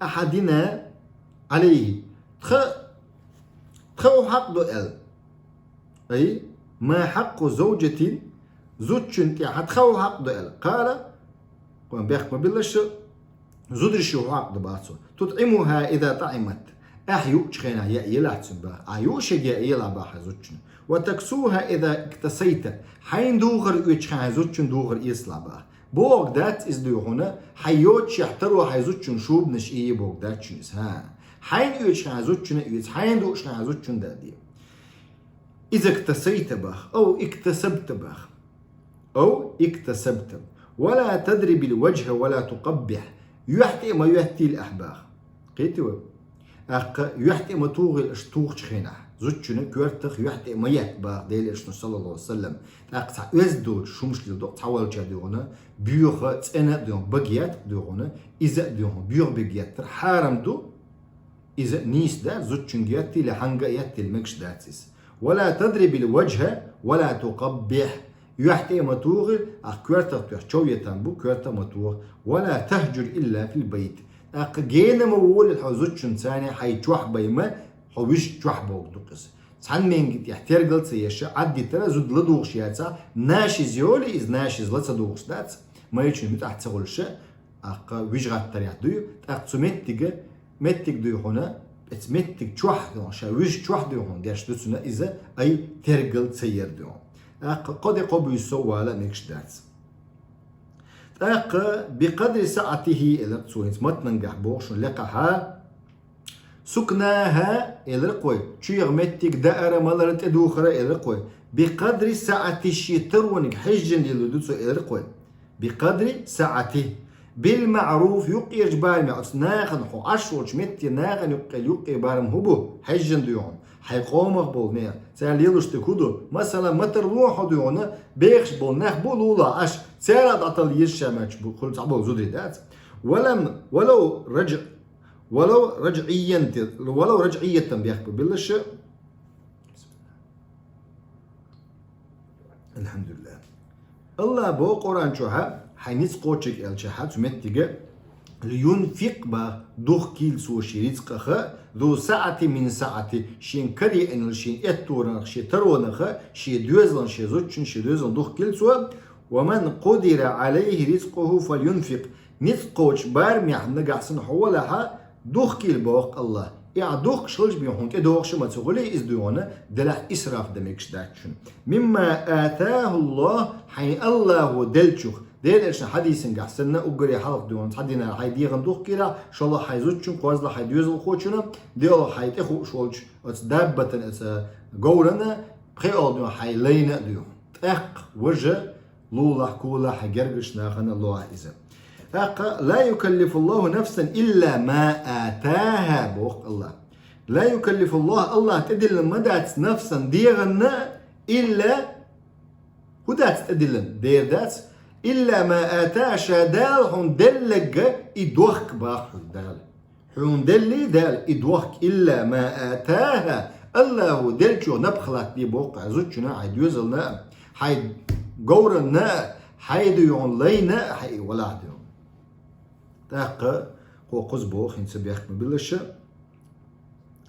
«أحدنا عليه», тха, тха хӀун хьакъ ду аьлла. Ай, «ما حق زوجة», зудчун тӀехь тха хӀун хьакъ ду аьлла. «قال», кхуьнан бехк ма биллалаш, зударшна хӀун хьакъ ду, бах цо. «تطعمها إذا طعمت». Ахь юучу хенахь яа елахь цунна, бах. Ахь юуш ерг яа елахь, бах, хьайн зудчунна. «وتكسوها إذا اكتسيت». Хьайна духар оьцучу хенахь хьайн зудчунна духар эцалахь, бах. Бохург дац иза, дуй хьуна, хьайн йоццушехь таро хьайн зудчунна шубанаш ийе бохург дац шуна иза, хӀа. Хьайна оьцучу хенахь зудчунна оьцу, хьайна дуучу хенахь зудчунна даа де. «إذا اكتسيت», бах, «أو اكتسبت», бах. «أو اكتسبت. ولا تضرب الوجه ولا تقبح». Юьхь тӀе а ма йоьттийла ахь, бах. Кхетий вай? ТӀаккха юьхь тӀе а ма тухийла аша тухучу хенахь. Зудчунна коьртах юьхь тӀе а ма етта, бах Делан Элчано, саллаллаху Ӏалайхи ва саллам. ТӀаккха цхьа оьзда доцуш хӀумаш леладо-кх цхьаволчара, дуй хьуна, боьха, цӀена а, дуй хьуна, бага етта-кх, дуй хьуна, иза а, дуй хьуна, боьха бага еттар хьарам ду. Иза нийса дац, зудчуьнга еттийла, хьанга а еттийла мегаш дац иза. «ولا تضرب الوجه ولا تقبح». Юьхь тӀе а ма тухийла, ахь коьртах тоьхча чов етам бу, коьртах а ма тоха. «ولا تهجر إلا في البيت». ТӀаккха гена ма волийла хьо зудчунца хьайн чохь байма, хьо вижа чохь бохург ду-кх иза. Цхьана менга тӀехь тергал ца еш, Ӏаддитара зуда ладугӀуш яцахь, нашиз йолий иза, нашиз ла ца дугӀуш дац, майрачун муьтӀахь ца хуьлуш, тӀаккха вижа гӀаттарехь дуй, тӀаккха цу меттиге, меттиг, дуй хьуна, эца меттиг чохь, дуй хьуна, ша вижа чохь, дуй хьуна, деш ду цунна иза, ай, тергал ца яр, дуй хьуна. ТӀаккха кхо де кхо буьйса сов вала мегаш дац. ТӀаккха «بقدر سعته», элира цо, хӀинца матнангахь боху шуна лекхахьа, «سكناها», элира-кх вай, чу яха меттиг, даара, малара, тӀедухара, элира-кх вай. «بقدر سعته», шен тарониг хьежжина лелор ду цо, элира-кх вай. «بقدر سعته». «بالمعروف», юккъерчу барамехь, оцу нахана, хьо Ӏаш волчу метте нахана юккъе, юккъе барам хӀун бу? Хьежжина, дуй хьуна, хьайн къомах болу нехан. Цара лелош дерг хӀун ду? Масала, ма тарло хьо, дуй хьуна, бехаш болу нах бу лулахь Ӏаш, царах дӀаталла еза ша, моьттуш бу, хуьлу цхьаболу зударий, дац. «ولم، ولو رجع-، ولو رجعيا، ولو رجعية бехк биллаша. الحمد لله. Аллах бо Къуръан чухьа, хьай ницкъ кхочург аьлча хьа цу меттиге, لينفق ба, духкийла цо ший рицкъах, ذو سعة من سعته, шен каре енал, шен эттонах, шен таронах, шен доьзалан, шен зудчун, шен доьзалан духкийла цо, ومن قدر عليه رزقه فلينفق. Ницкъ кхочу барамехь нагахь санна хьо валахьа, духкийла боху Аллах. И ахь духкуш хилча бен хьуна тӀедогӀуш ма ца хуьлий иза дуьйхьуна, делахь исраф дан мегаш дац шуна. مما آتاه الله, хьайна Аллахо деллачух. Делан Элчан хьадисангахь санна, уггаре хьалха дуьйхьуна цхьа динар хьай дегӀан духкийла, шолгӀа хьай зудчун, кхозлагӀа хьай доьзалхочун, доьалгӀа хьай тӀехууш волчу оцу даббатан, оцу говрана, пхеа дуьйхьуна хьай лайна а дуьйхьуна. ТӀаккха важа лулахь, кулахь, хьан гергарчу нахана лохьа иза. ТӀаккха: لا يكلف الله نفسا إلا ما آتاها, боху Аллах. لا يكلف الله, Аллах тӀедиллина ма дац نفسا, дегӀанна, إلا, хӀун дац тӀедиллина, дера дац, إلا ما آتاها, ша Дала хьуна делларг и дохку боху хьуна Дала. Хьуна деллий Дала и дохку, إلا ما آتاها, Аллахо деллачух напха латтабе боху хьан зудчунна, хьай доьзална, хьай говранна, хьай дуьйхьуна лайна, хьай валахь дуьйхьуна. ТӀаккха кхо кхуза боху хӀинца бехк ма биллаша.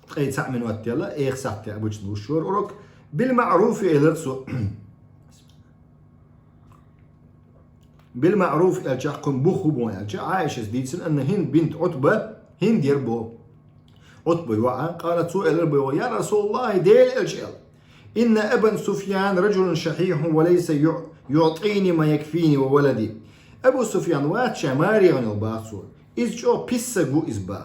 Ткъе цхьаъ минот делла, эха сахьте обычно луш йора урок. بالمعروف элира цо. بالمعروف аьлча, кхуьнан бух хӀун бу аьлча, Ӏайшас дийцина, أن هند بنت عتبة, ХӀинд яра боху, Ӏутбан йоӀ, قالت, цо элира боху: يا رسول الله, Делан Элча, аьлла, إن أبا سفيان رجل شحيح وليس يع-, يعطيني ما يكفيني وولدي. Абу Суфьян вац ша маре гӀан йолу боху цо. Иза чӀогӀа писсаг ву иза боху.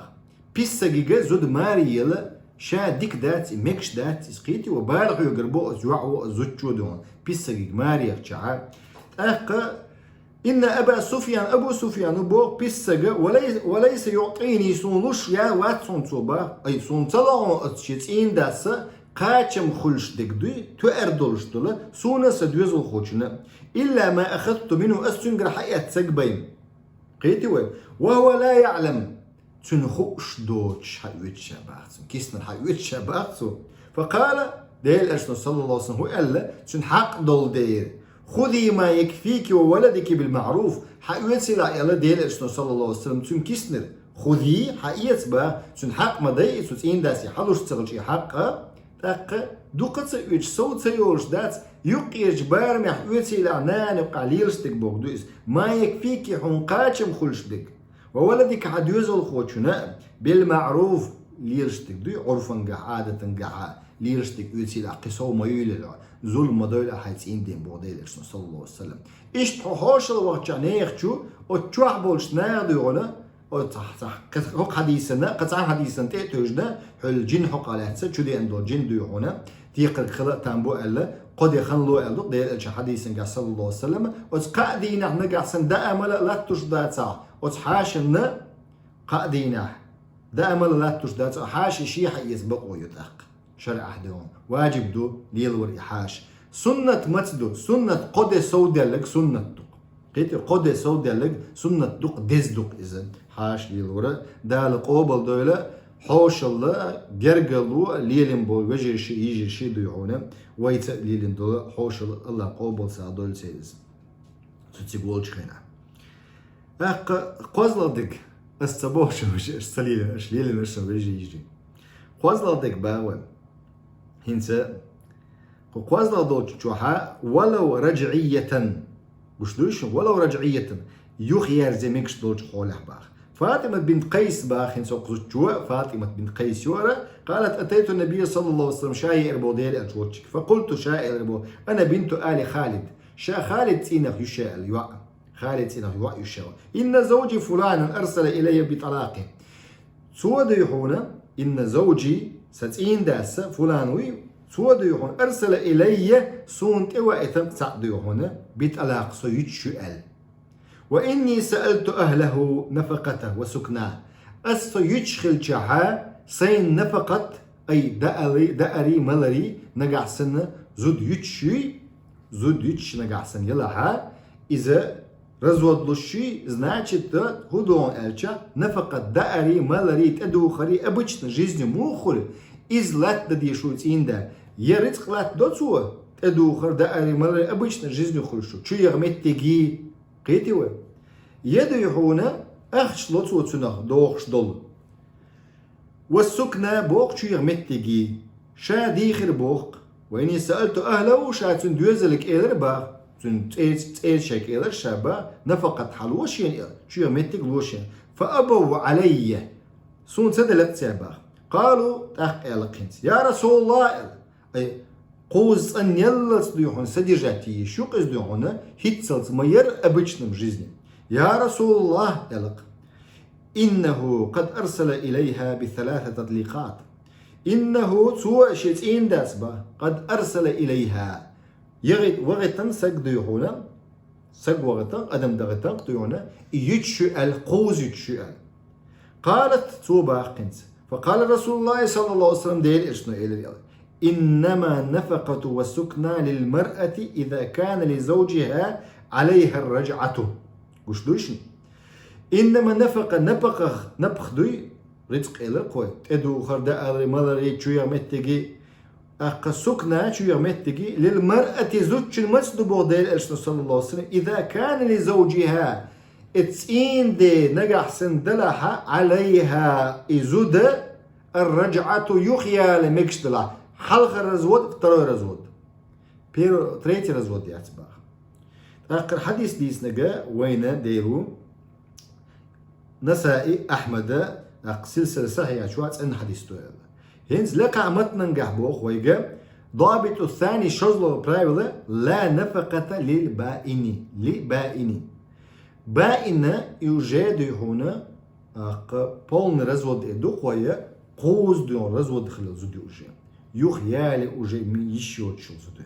Писсагига зуда маре яла, ша дика дац и, мегаш дац иза, кхетий вай, бала хьоьгур бу оцу йоӀа, оцу зудчо дуьйхьуна, писсагига маре яхчахьа. ТӀаккха إن أبا سفيان, Абу Суфьян ву боху писсаг, وليس, وليس يعطيني, суна луш яц хьуна цо боху, ай, суна ца ло хьуна оцу шен цӀийнан дас кхачам хуьлуш дерг дуй, тоьар долуш долу, суна а сан доьзалхочунна а, إلا ما أخذت منه, ас цуьнгара хьаэцнарг бен. Кхетий вай? وهو لا يعلم, цуьнан хууш доцуш хьаоьцу ша боху цо, киснара хьаоьцу ша боху цо. فقال, Делан Элчано, صلى الله عليه وسلم, хӀун аьлла, цуьнан хьакъ долу дела: خذي ما يكفيك وولدك بالمعروف. Хьаоьцийла, аьлла Делан Элчано, صلى الله عليه وسلم, цуьнан киснара. خذي, хьаэца боху, цуьнан хьакъ ма дай и, цу цӀийнан дасе хьалуш ца хилча и хьакъ, тӀаккха дукха ца оьцуш, сов ца йолуш дац, юккъерчу барамехь оьцийла, нана юккъехь лелаш дерг боху ду иза. ما يكفيك, хьуна кхачам хуьлуш дерг. وولدك, хьан доьзалхочунна а, بالمعروف, лелаш дерг дуй, Ӏурфангахь, Ӏадатангахьа лелаш дерг оьцийла, кхин сов ма юйла, зулам ма дойла хьайн цӀийнан ден боху Делан Элчано, صلى الله عليه وسلم. Иштта хьо хьошалла вахча нехан чу, оцу чохь болчу наха дуьйхьуна, оцу цхьа, цхьа, кхин хӀокху хьадисана, кхин цхьана хьадисана тӀе а тевжина, хьуьлла жин хьокъехь лаьцна, чу деана долу жин дуьйхьуна, текхарг хила а там бу аьлла, кхо де хан ло аьлла ду-кх Делан Элчан хьадисангахь, صلى الله عليه وسلم, оцу кхаа дийнахь нагахь санна даа мала а латтош дацахь, оцу хьашанна кхаа дийнахь даа мала латтош дацахь, хьаша шен хьаэца бакъо ю тӀаккха. ШарӀехь дуьйхьуна важиб ду лелавар и хьаша. Суннат маца ду? Суннат кхо де сов делларг суннат ду-кх. Кхетий, кхо де сов делларг суннат ду-кх, деза ду-кх иза хьаша лелавар. Дала къобалдойла, хьошалла, гергарло, лелийна болу вежарши, йижарши дуьйхьуна, вайца а лелийна долу хьошалла Аллах къобал сагӀа дойла церан иза. Цу цига волчу хенахь. ТӀаккха кхозлагӀа дерг, ас ца боху шуна, аша ца лелийна, аша лелийна, аша сан вежарий, йижарий. КхозлагӀа дерг боху вай. ХӀинца кху кхозлагӀа долчу чохьа, ولو رجعية. Гуш дуй шуна, ولو رجعية, юхаерза мегаш долчу хьолехь боху. ФатӀимат бинт Къайс боху хӀинца кху зудчо, ФатӀимат бинт Къайс яра, قالت: أتيت النبي صلى الله عليه وسلم, ша еара боху Делан Элча волчу. فقلت, ша элира боху: أنا بنت آل خالد. Ша Халид цӀийнах ю ша аьлла, йоӀ. Халид цӀийнах йоӀ ю ша. إن زوجي فلان أرسل إلي بطلاقه. Цо дуьйхьуна, إن زوجي, сан цӀийнан дас, фулан вуй, цо дуьйхьуна, أرسل إلي, суна тӀе ваийтина цхьаъ дуьйхьуна, بطلاق, со юьтуш ю аьлла. وإني سألت أهله نفقته وسكناه. Ас со юьтуш хилчахьа, сайн нафакъат, ай, даари, даари, малари, нагахь санна зуда юьтуш юй, зуда юьтуш нагахь санна елахьа, иза Развод луш ший, значит, хӀу догӀун аьлча, нафакъат даари, малари, тӀедухари, обычно жизнь муха хуьлу, иза латта дан дезаш ву цӀийнда. Я рицкъ латта до цо, тӀедухар, даари, малари, обычно жизнь хуьлуш ву, чу яха меттиге, кхетий вай? Я дуй хьуна, ахча ло цо цунах дохуш долу. Ва сукна боху чу яха меттиге. Ша дийхира боху. Ва инни саалту ахлаху, ша цуьнан доьзале кӀелира баха. Цуьнан цӀе-, цӀера шайн кӀелира ша баха, нафакъат хьан ло шена аьлла, чу яха меттиг ло шена. Фа абав Ӏалайя. Суна ца делла цара баха. Къалу, тӀаккха аьлла кхинца: «Я Расулаллах», аьлла. Ай, кхузза цӀанъяллалц дуй хьуна содержать йиш ю-кх иза дуй хьуна, хӀинццалц ма яра обычном жизни. «Я Расулаллах», аьлла-кх. «Иннаху къад арсала илайха би саласа татликъат». «Иннаху», цо, шен цӀийндаца баха, «къад арсала илайха». ЯгӀи-, вахийтина саг дуй хьуна, саг вахийтина, адам дахийтина-кх дуй хьуна, и юьтуш ю аьлла, кхузза юьтуш ю аьлла. Къалат, цо баха кхинца. Фа къала Расулуллахи саллаллаху алейхи ва саллям, Делан Элчано элира аьлла: «Иннама нафакъату ва сукна лил маръати иза кана ли завджиха алейха раджъату». Гуш дуй шуна? Иннама нафакъа, напакъах, напха дуй, рицкъ элира кхой, тӀедухар, даари, малари, чу яха меттиге, тӀаккха сукна, чу яха меттиге, лил маръати, зудчун маца ду боху Делан Элчано саллаллаху алейхи ва саллям, иза кана ли завджиха, и цӀийнда нагахь санна далахьа, алейха, и зуда, ар-раджъату, юхаяла мегаш далахь. Хьалхара развод, второй развод. Первый, третий развод яц баха. ТӀаккха хьадис дийцинарг вайна дер ву Насаи, Ахьмада, тӀаккха силсила сахьихьа чохь цӀена хьадис ду аьлла. ХӀинца лекха матнангахь боху вайга, дабиту сани, шозлагӀа правило, ла нафакъата лил баини, ли баини. Баина и уже дуй хьуна, тӀаккха полный развод эр ду кхой, кхузза дуй хьуна развод хилла зуда уже. Юхаяла уже ми йиш йоцуш йолу зуда.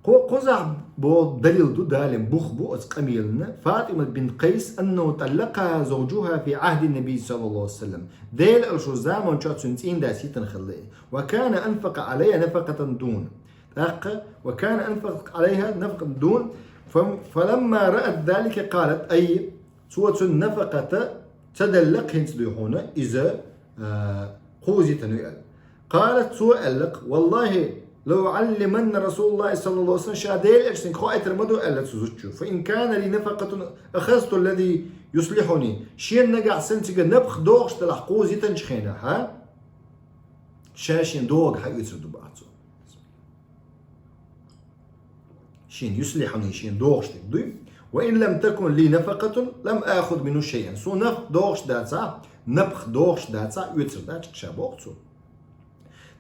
Кхо-, кхузахь бо-, далил ду, далин бух бу оцу къамелана, Фатимат бинт Къайс, аннаху таллакъаха завджуха фи Ӏахди Наби саллаллаху алейхи ва саллям. Делан Элчан заман чохь цуьнан цӀийндас йитина хилла. Ва кана анфакъа Ӏалайха нафакъатан дун. ТӀаккха, ва кана анфакъа Ӏалайха нафакъатан дун. Фам-, фаламма раат залика къалат: «Ай, цо цуьнан нафакъата ца делла хӀинца дуй хьуна, иза, а, кхузза йитина ю», аьлла. Къалат, цо аьлла-кх: «Валлахи, лауӀаллиманна Расулаллахи саллаллаху алейхи ва саллям, ша Делан Элчанга хоуьйтур ма ду», аьлла цу зудчо. «Фа ин кана ли нафакъатун ахазту аллази юслихьуни». Шена нагахь санна цига напха дохуш делахь кхузза йитинчу хенахь, ша шена догӀург хьаоьцур ду баха цо. Шена юслихьуни, шена дохуш дерг дуй. «Ва ин лам такун ли нафакъатун, лам ахуд минху шайъан». Суна напха дохуш дацахь, напха дохуш дацахь, оьцур дац-кх ша боху цо.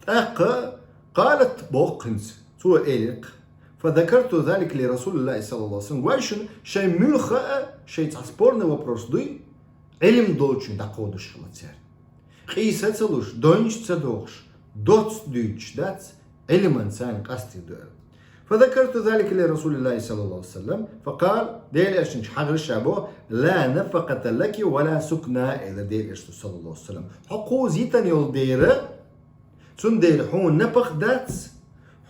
ТӀаккха къалат боху хӀинца, цо элира-кх. «Фа закарту залика ли Расулиллахи саллаллаху алейхи ва саллям». Вай шуна шайн муьлхха а, шайн цхьа спорный вопрос дуй, Ӏилма долчун дӀакховдуш хилла цара. Къийса а ца луш, дойнаш а ца дохуш, доцца дуьйцуш дац, Ӏилман царна къастийр ду аьлла. «Фа закарту залика ли Расулиллахи саллаллаху алейхи ва саллям, фа къала», Делан Элчанчу хьагӀира ша боху: «Ла нафакъата лаки ва ла сукна», аьлла Делан Элчано саллаллаху алейхи ва саллям. Хьо кхузза йитина йолу дера, цундела хьуна напха дац,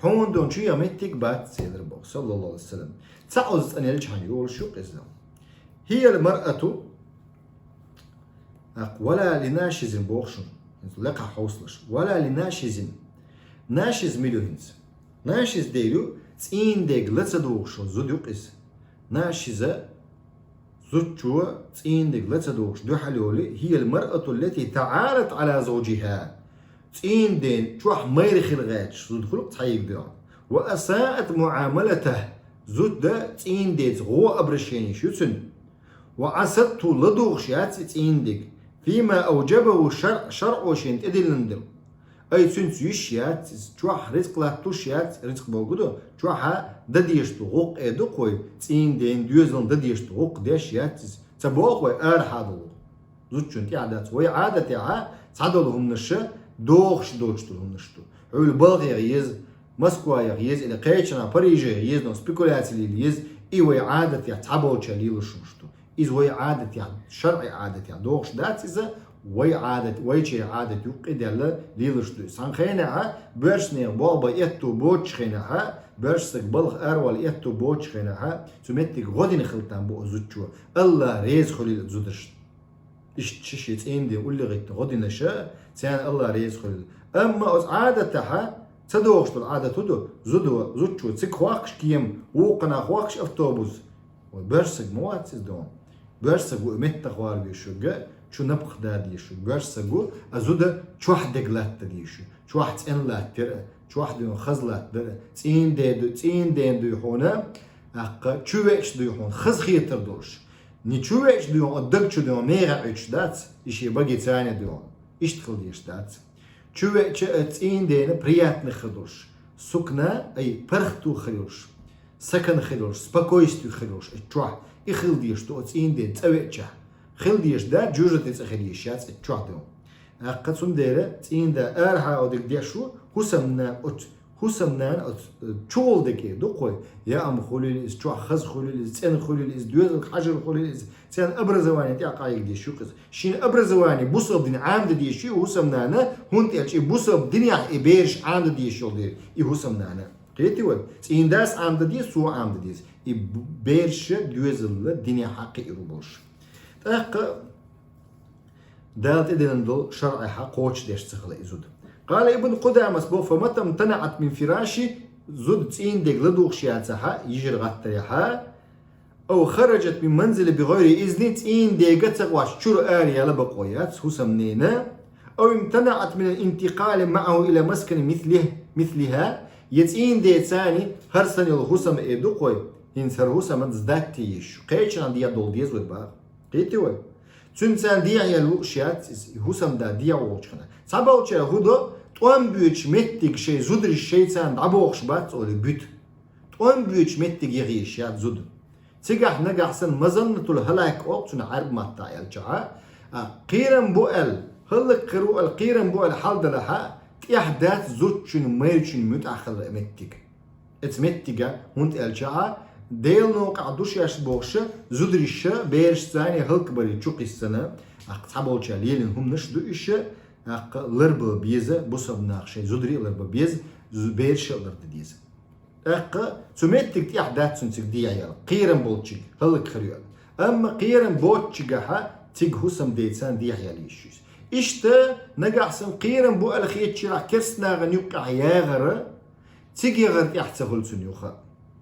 хьуна дон чу яха меттиг бац, элира боху, саллаллаху алейхи ва саллям. Цхьа оза цӀанъелчхьана йолуш ю-кх иза. «Хиял маръату», тӀаккха «ва ла ли нашизин» боху шуна, хӀинца лекха хьовсалаш. «Ва ла ли нашизин». Нашиз мила ю хӀинца? Нашиз дер ю, цӀийнан дег ла ца догӀуш йолу зуда ю-кх иза. Нашиза, зудчо цӀийнан дег ла ца догӀуш дуьхьал йолу, «хиял маръату ллати таӀалат Ӏала завджиха». ЦӀийнан ден чохь майра хила гӀерташ зуда хуьлу-кх цхьаъ-м дуьхьал. «Ва асаат муӀамалатаху», зуда цӀийнан деца гӀо обращенеш ю цуьнан. «Ва Ӏасатту», ладугӀуш яц и цӀийнан дег. «Фима авджабаху шаръ», шаръо шена тӀедиллина дерг. Ай, цуьнца йиш яц иза, чохь рицкъ латтош яц, рицкъ бохург ду, чохь дан дезаш ду гӀуллакх, эр ду-кх вай, цӀийнан ден доьзална дан дезаш ду гӀуллакх, деш яц иза. Ца боху вай арахьа долу. Зудчунна тӀехь дац. Вай Ӏадатехь цхьадолу хӀуманаш дохуш доцуш долу хӀуманаш ду. Хьуьлла балхех еза, Москваех еза, или кхечанхьа Парижехь еза, но спекуляци лела еза, и вай Ӏадатехь цхьаболчара лелош хӀуманаш ду. Иза вай Ӏадатехь, шаръи Ӏадатехь дохуш дац иза, вай Ӏадат, вайчеран Ӏадат юккъе даьлла лелош ду. Цхьана хенахь боьршанех болх бан аьтту боцучу хенахь, Боьрша саг балха аравала этто боцучу хенахьа, цу меттиг гӀо дина хила там бу оцу зудчо. АллахӀ реза хуьлийла зударшна. Иштта ши-ши цӀийнан ден уллехь гӀиттина гӀо динарш, царна АллахӀ реза хуьлийла. Амма оцу Ӏадатехьа, ца догӀуш долу Ӏадат хӀун ду, зуда, зудчо цига хохкуш кема, вукху хенахь хохкуш автобус. Вай боьрша саг ма вац иза догӀу. Боьрша саг ву и меттахвар веш верг, чу напха да дезаш верг. Боьрша саг ву, а зуда чохь дерг латта дезаш верг. Чохь цӀена латтар а, чохь дуьйна хаза латтар а, цӀийнан ден дуй, цӀийнан ден дуй хьуна, тӀаккха чу веача дуй хьуна, хазахетар долуш. Ни чу веача дуй хьуна, даг чу дуй хьуна, мегӀа Ӏуьттуш дац, и шен баге царна дуй хьуна. Иштта хила дезаш дац. Чу веача а цӀийнан дена приятный хир долуш. Сукна, ай, паргӀато хир йолуш. Сакана хир йолуш, спокойствие хир йолуш, и чохь. И хила дезаш ду оцу цӀийнан ден цӀа веача. Хила дезаш дац, жожагӀате цӀа хила йиш яц и чохь ду. ТӀаккха цундела цӀийнан да арахьа а дерг деш ву, хӀусамнана оцу, хӀусамнана оцу, э, чугӀул дерг ду кхой. Я ам хуьлийла иза, чохь хаза хуьлийла иза, цӀена хуьлийла иза, доьзалга хьажар хуьлийла иза, церан образование тӀехь къахьега дезаш ю-кх иза. Шен образование бусалба дин Ӏамадан дезаш ю и хӀусамнана, хӀунда аьлча и бусалба динехь и бераш Ӏамадан дезаш йолу дела и хӀусамнана. Кхетий вай? ЦӀийнан дас Ӏамадан деза, цо Ӏамадан деза. И б-, бераш доьзалан динехь кхиар болуш. ТӀаккха Дала тӀедиллина долу шарӀехьа кхочушдеш ца хила и зуда. Къала Ибн Къудамас боху: «Фамата имтанаӀат мин фираши», зуда цӀийнан дега ладугӀуш яцахьа, йижар гӀаттарехьа, «ав хараджат мин манзили би гӀайри изни», цӀийнан дега ца гӀоттуш чуьра ара яла бакъо яц хӀусамнена, «ав имтанаӀат мин ал-интикъали маӀаху ила маскани мислих-, мислиха», я цӀийнан ден царна хӀара санна йолу хӀусам э ду кхой, хӀинца хӀара хӀусаман сдать е йиш ю, кхечанхьа дехьа довла деза вай боху. Кхетий вай? Цуьнан царна дехьа яла лууш яц иза, и хӀусамда дехьа волчу хенахь. Цхьаболчара хӀун до, тӀом боьдучу меттиг шайн зударий шайца дӀабохуш бац олий буьту. ТӀом боьдучу меттиг яха йиш яц зуда. Цигахь нагахь санна мазаннатул хӀалак олу цунах Ӏаьрбийн маттахь аьлчахьа, а, кхерам бу аьлла, хӀаллакьхир ву аьлла, кхерам бу аьлла хьал далахьа, тӀехь дац зудчун, майрачун муьтӀахь хилар и меттиг. Эца меттига, хӀунда аьлчахьа, Делан новкъахь ду шаьш бохуша, зудариша, берашца царна хӀаллакбарий чу кхиссина, тӀаккха цхьаболчара лелийна хӀуманаш ду иша, тӀаккха ларбан беза, бусалба наха шайн зударий а ларбан беза, зу-, бераш а лардан деза. ТӀаккха цу меттиг тӀехь дац цуьнан цига дехьа яла, кхерам болчиг, хӀаллакьхир ю аьлла. Амма кхерам боцчигахьа цига хӀусамден царна дехьа яла йиш ю иза. Иштта, нагахь санна кхерам бу аьлла хетачу нахана керста нахана юккъехь яхар, цига яхар тӀехь ца хуьлу цуьнан юха.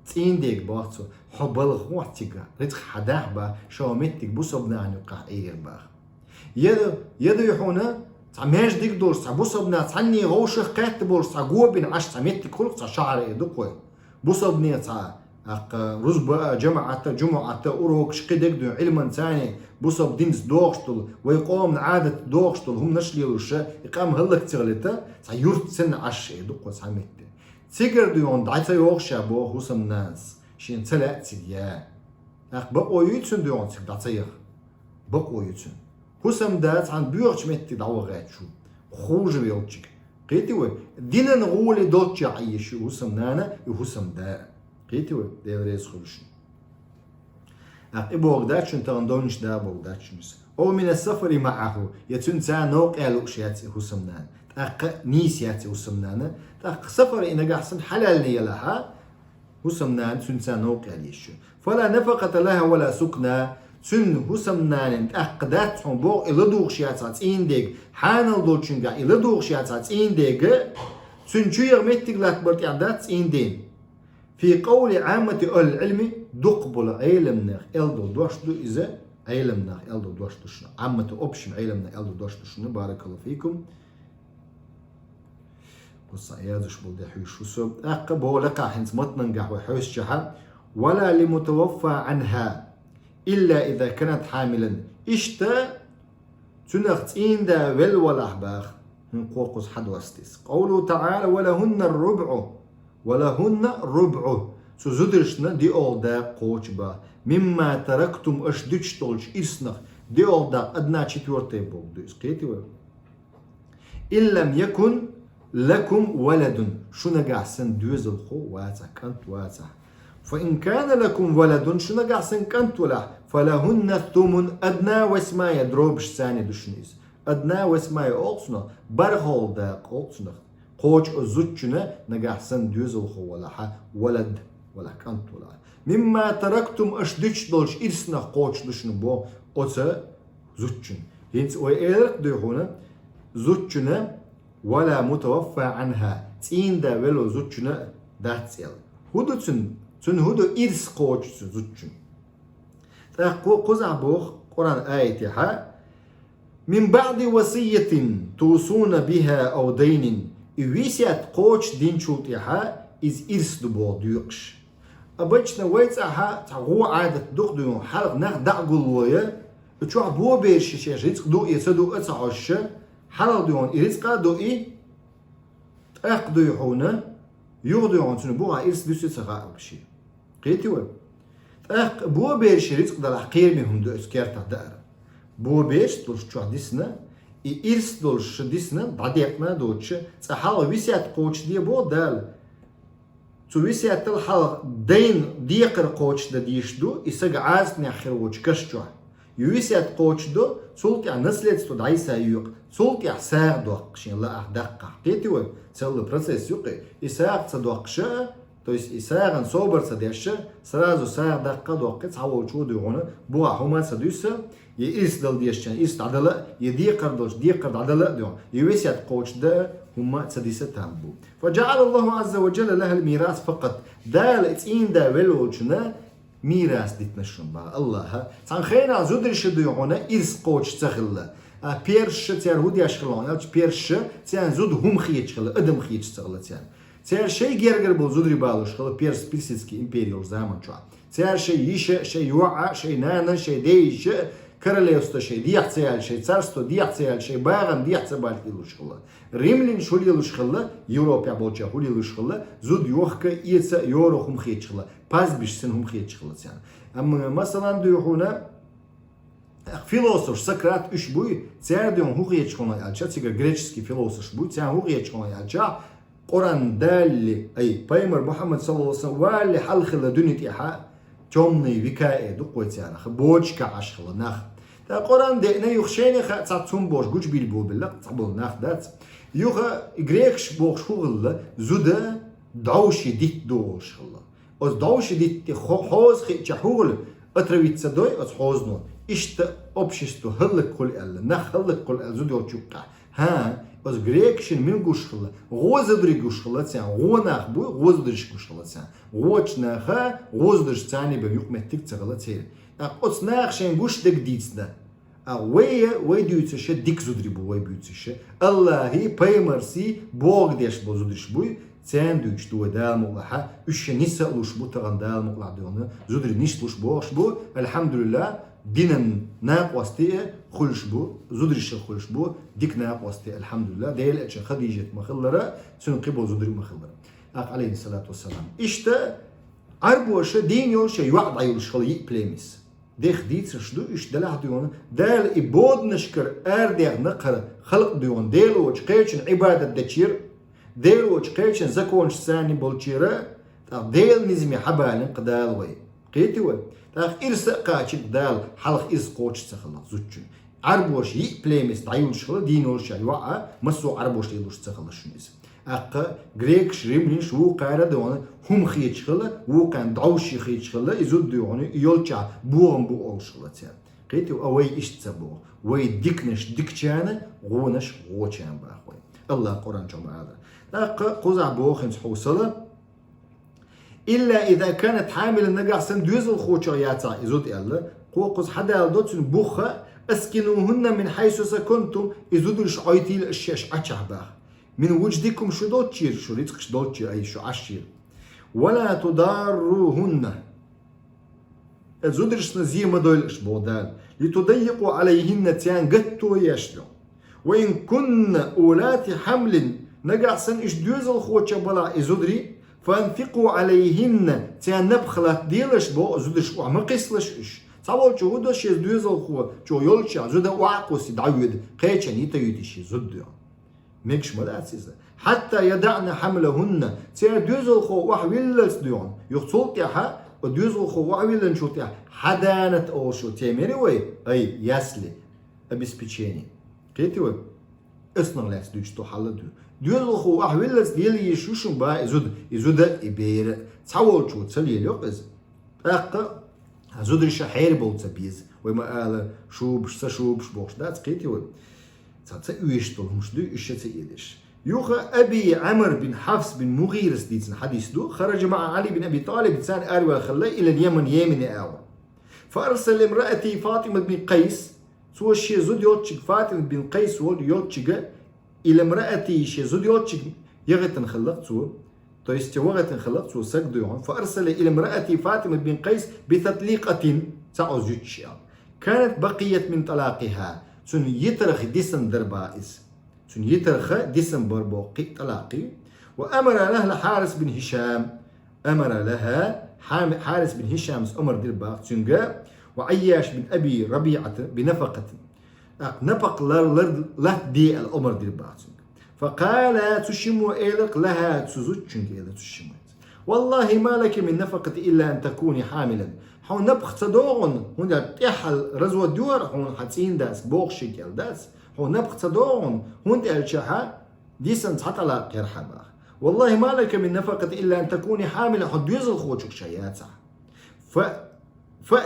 ЦӀийнан дега боху цо: «Хьо балха вахь цига, рицкъ хьан дахь боху, ша хӀокху меттиг бусалба нахана юккъехь Ӏийр боху». Я, я дуй хьуна, цхьа маьждиг долуш, цхьа бусалба нах цхьанне вовшах кхетта болуш, цхьа го бина Ӏаш цхьа меттиг хуьлу-кх, цхьа шахьар э ду-кх вай. Бусалба нехан цхьа, тӀаккха, рузба а, жамаӀат а, жумуӀат а, урокаш, кхидерг дуй, Ӏилманца царна, бусалба динца догӀуш долу, вай къоман Ӏадатца догӀуш долу хӀуманаш лелоша, и къам хӀаллак ца хилийта, цхьа юрт санна Ӏаш э ду-кх вай цхьа меттиг. Цигара дуй хьуна дӀа ца йогӀу ша боху хӀусамнанас, шена ца лаьа цига я. ТӀаккха бакъо юй цуьнан дуй хьуна цига дӀа ца яха? Бакъо ю цуьнан. ХӀусамда цхьана боьхачу меттиг дӀаваха гӀерташ ву, хужа велчиг. Кхетий вай? Динан гӀоле долччехь Ӏийр ю хӀусамнана, и хӀусамда. Кхетий вай? Дела реза хуьлуш. ТӀаккха и бохург дац шуна тахана довнаш да бохург дац шуна иза. «Ав мина сафари маӀаху», я цуьнца новкъа лууш яц и хӀусамнана. ТӀаккха нийса яц и хӀусамнана. ТӀаккха сафар и нагахь санна хьалаьллина ялахьа, хӀусамнана цуьнца новкъа яла йиш ю. «Фала нафакъата лаха вала сукна». Цуьнан хӀусамнанан тӀаккха дац хьуна боху и ладугӀуш яцахь цӀийнан дега, хьанал долчуьнгахь и ладугӀуш яцахь цӀийнан дега, цуьнан чу яха меттиг латтабар тӀехь дац цӀийнан ден. «Фи къавли Ӏаммати ахӀлил Ӏилми», дукха болу Ӏеламнах аьлла долу дош ду иза, Ӏеламнах аьлла долу дош ду шуна. Ӏаммати, общем, Ӏеламнах аьлла долу дош ду шуна, баракаллаху фикум. Кхуза яздеш болу де хьуьйсуш ву со. ТӀаккха боху лекха хӀинца матнангахь вай хьоьстучохь: «Вала лимутаваффа Ӏанха, илла иза канат хьамилан». Иштта цуьнах цӀийнан да велла валахь боху, хӀинца кхуза хьадоссу иза. Къавлуху таӀала: «Ва лахӀунна рубӀу». «Ва лахӀунна рубӀу». Цу зударшна диъолгӀа дакъа кхочу боху. «Мимма тарактум», аша дуьтуш долчу ирснах диъолгӀа дакъа, одна четвёртая бохург ду иза. Кхетий вай? «Ин лам якун лакум валадун», шу нагахь санна доьзалхо вацахь, кӀант вацахь. «Фа ин кана лакум валадун», шу нагахь санна кӀант валахь, «фа лахӀунна сумун», одна восьмая дробашца ду шуна иза. Одна восьмая олу цунах, бархӀолгӀа дакъа олу цунах. кхочу оцу зудчунна, нагахь санна доьзалхо валахь, валад, валахь, кӀант валахь. Мимма тарактум, аша дуьтуш долчу ирсанах кхочуш ду шуна боху оцу зудчунна. ХӀинца вай элира-кх дуй хьуна, зудчунна, вала мутаваффа анха, цӀийнда велла зудчунна дац аьлла. ХӀун ду цуьнан? Цуьнан хӀун ду ирс кхочуш цу зудчунна? ТӀаккха кхузахь боху Къуръан аятехь: «Мин баъди васийятин тусуна биха ау дайнин». И весет кхочуш динчул тӀаьхьа иза ирс ду боху доькъуш. Обычно вай цӀахь цхьа гӀо Ӏадат ду-кх дуй хьуна, хьалха нах дӀа а гулло, и чохь бобераш шаьш рицкъ ду а, ца ду а ца хьожуш, хьалха дуй хьуна и рицкъ а ду и, тӀаккха дуй хьуна, юха дуй хьуна цуьнан бухахь ирс дуьсу а ца хаьа шен. Кхетий вай? ТӀаккха бобераш рицкъ далахь кхераме хӀума ду оцу кертахь даар. Бобераш долуш чохь дисна, и ирс долуш дисна, дӀадекъна а доцуш, цкъа хьалха весет кхочушде боху Дала. Цу весетал хьалха дайн декхар кхочушдан дийш ду, и сага Ӏазапнехь хир волчу каш чохь. И весет кхочушдо, цул тӀаьхьа наследство дӀасайоькъу, цул тӀаьхьа сагӀа доккху шен лаахь даккхахь. Кхетий вай? Цалла процесс ю-кх и. И сагӀа ца доккхуш а, то есть и сагӀан собар ца деш а, сразу сагӀа даккха а доккху, цхьаволчо дуй хьуна бухахь хӀума а ца дуьсу, я ирс дала дезачарна ирс дӀадала а, я декхар долчу декхар дӀадала а дуй хьуна, я весет кхочушдан хӀума а ца диса там бу. Фа джаъала Аллаху азза ва джалла лахал мирас факъат. Дала и цӀийнда велла волчунна мирас дитина шуна боху Аллаха. Цхьана хенахь зударша дуй хьуна ирс кхочуш ца хилла. А персаша цара хӀун деш хилла аьлча, персаша царна зуда хӀума хеташ хилла, адам хеташ ца хилла царна. Цара шайн гергара болу зударий балош хилла перс, персидский импери йолчу заман чохь. Цара шайн йиша, шайн йоӀа, шайн нана, шайн дейиша, королевство шайн дехьа ца яьлла, шайн царство дехьа ца яьлла, шайн багӀана дехьа ца балла лелош хилла. Римлянаш хӀун лелош хилла, Европехь болчара хӀун лелош хилла, зуда йохка, эца, йора хӀума хеташ хилла, пастбища санна хӀума хеташ хилла царна. Амма, масалан, дуй хьуна, философ Сократ уьш буй, цара дуй хьуна хӀун хеташ хилла аьлча, цигара греческий философаш буй, царна хӀун хеташ хилла аьлча, Къуръан далале, ай, пайхамар Мухьаммад саллаллаху алейхи ва саллям валале хьалха хилла дуьне тӀехь, тёмные века э ду-кх вай царах, бочкахь Ӏаш хилла нах. ТӀаккха Къуръан деана, юха шайна хаьа цхьацца хӀума бохуш гучубилла бобелла цхьаболу нах дац. Юха грекаш бохуш хӀун хилла, зуда дӀовше дитт ду олуш хилла. Оцу дӀовше дитте хо-, хьоза хиъча хӀун хуьлу, отравиться дой оцу хьозано. Иштта общество хӀаллакьхуьлу аьлла, нах хӀаллакьхуьлу аьлла зуда йолчу юккъехь. ХӀан, оцу грекашна мила гуш хилла? ГӀо зударий гуш хилла царна. ГӀо нах буй, гӀо зударий гуш хилла царна. ГӀочу наха гӀо зударий царна бен юкъаметтиг ца хилла церан. ТӀаккха оцу наха шайн гуш дерг дийцина. А вай, вай дуьйцуш дика зударий бу вай буьйцуш. Аллахьий, пайхамарсий бохург деш болу зударий буй, царна дуьйцуш ду вай Дала мукъалахь, уьш шайн ниса а луш бу тахана Дала мукъалахь дуьйна, зударий ниса луш бохуш бу, альхьамдулиллахь, динан накъостий а хуьлуш бу, зударий а хуьлуш бу, дика накъостий, альхьамдулиллахь, Делан элчан Хадижат ма-хиллара, цуьнан кхиболу зударий ма-хиллара. Акха, алейхиссалату вассалам. Иштта, Ӏарбоша дийна йолу шайн йоӀ дӀайолуш хилла йиъ племис. Дех дийцарш ду уьш делахь дуьйна, Дала и боданашкара арадехна кхара халкъ дуьйна, Дела воцчу кхечун Ӏибадат дечера, Дела воцчу кхечун законаш царна болчера, тӀаккха Делан низаме хьабалина кху Дала вай. Кхетий вай? ТӀаккха ирса а кхачийна Дала, хьалха ирс кхочуш ца хилла зудчун. Ӏарбоша йиъ племис дӀайолуш хилла дийна йолу шайн йоӀ, массо а Ӏарбоша лелош ца хилла шуна иза. Аккха грекаш, римлянаш вукхара а дуьйна хӀума хеташ хилла, вукхарна дӀовше хеташ хилла, и зуда дуьйна и йолчохь бохам бу олуш хилла цара. Кхетий, а вай иштта ца боху. Вай диканаш дикачарна, гӀонаш гӀочарна боху вай. Аллах Къуръан чохь ма-аллара. ТӀаккха кхузахь боху хӀинца хьовсала. Илла иза канат хьамилан, нагахь санна доьзалхочух яцахь и зуда аьлла, кхо кхуза хьадала до цуьнан буха, аскинухунна мин хьайсу сакунтум, и зударш Ӏойтийла аша шаьш Ӏачохь боху. Мин вуждикум, шу долччера, шу рицкъаш долччера, ай, шу Ӏашшера. Ва ла тударрухунна. Э, зударшна зе ма дойла аша боху Дала. Литудаййикъу Ӏалайхинна, царна гатто еш ду. Ва ин кунна улати хьамлин, нагахь санна иша доьзалхочух балахь и зударий, фанфикъу Ӏалайхинна, царна напха латта делаш боху, зударш охьа ма кхиссалаш уьш. Цхьаволчо хӀун до шен доьзалхочо йолчохь зуда охьа а кхуссий дӀавоьду, кхечанна йита йитий шен зуда дуьйна. Мегаш ма дац иза. Хьатта ядаъна хьамлахунна. Церан доьзалхо охьавиллалц дуьйна. Юха цул тӀаьхьа, оцу доьзалхо охьавиллинчул тӀаьхьа, хьаданат олуш йолу тема яра вай, ай, ясли, обеспечение. Кхетий вай? Эснах лаьцна дуьйцу хьал а ду. Доьзалхо ахь виллалц лелаеш ю шун бах и зуда, и зуда, и бер а. Цхьаволчо ца лелайо-кх иза. ТӀаккха зударша хьерабовла ца беза. Вай ма ала, шубаш, ца шубаш бохуш дац, кхетий вай? Цхьа ца оьшуш долу хӀумаш ду, уьш ца оьшуш. Юха Аби Ӏамр бин Хьафс бин МугӀирас дийцина хьадис ду: «Хараджа маӀа Ӏали бин Аби ТӀалиб», царна араваьлла хилла, «илал Яман», Йемене агӀор. «Фа арсала имраати Фатимат бин Къайс», цо шен зуда йолччуьнга, Фатимат бин Къайс волу йолччуьнга, «илал имраати», шен зуда йолччуьнга яхийтина хилла-кх цо. То есть вахийтина хилла-кх цо, саг дуй хьуна. «Фа арсала илал имраати Фатимат бин Къайс би татликъатин», цхьа оза юьтуш аьлла. «Канат бакъият мин талакъиха», цуьнан йитарх дисина дара бах иза. Цуьнан йитарх дисина бара боху кхин а талакъ. «Ва амара лахӀа Хьарис бин Хишам». Амара лахӀа, Хьами-, Хьарис бин Хишамас омра дира бах цуьнга. «Ва Ӏайяш бин Аби РабиӀата би нафакъатин». ТӀаккха напакъа лар-, лар-, латаде аьлла омра дира бах цуьнга. «Фа къала», цу шиммо элира-кх, «лахӀа», цу зудчуьнга элира цу шиммо: «Валлахи, ма лаки мин нафакъати илла ан такуни хьамилан». Хьуна напха ца догӀу хьуна, хӀунда аьлча тӀехьа развод йора хьуна хьан цӀийнан дас, бохуш шиъ кӀел дац. Хьуна напха ца догӀу хьуна, хӀунда аьлча хьан дисина цхьа талакъ яра хьан бах. «Валлахи, ма лаки мин нафакъати илла ан такуни хьамилан», хьо доьзалхочух ша яцахь. Фа, фа,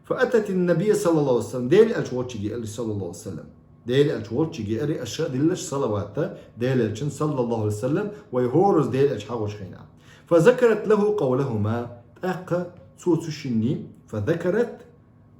фа атати Наби саллаллаху алейхи ва саллям, Делан Элча волччуьнга элира, саллаллаху алейхи ва саллям. Делан Элча волччуьнга элира аша диллаш салават Делан Элчанна, саллаллаху алейхи ва саллям, вай хӀоразза Делан Элча хьахочу хенахь. «Фа закарат лахӀу къавлахӀума», тӀаккха цо цу шинна, «фа закарат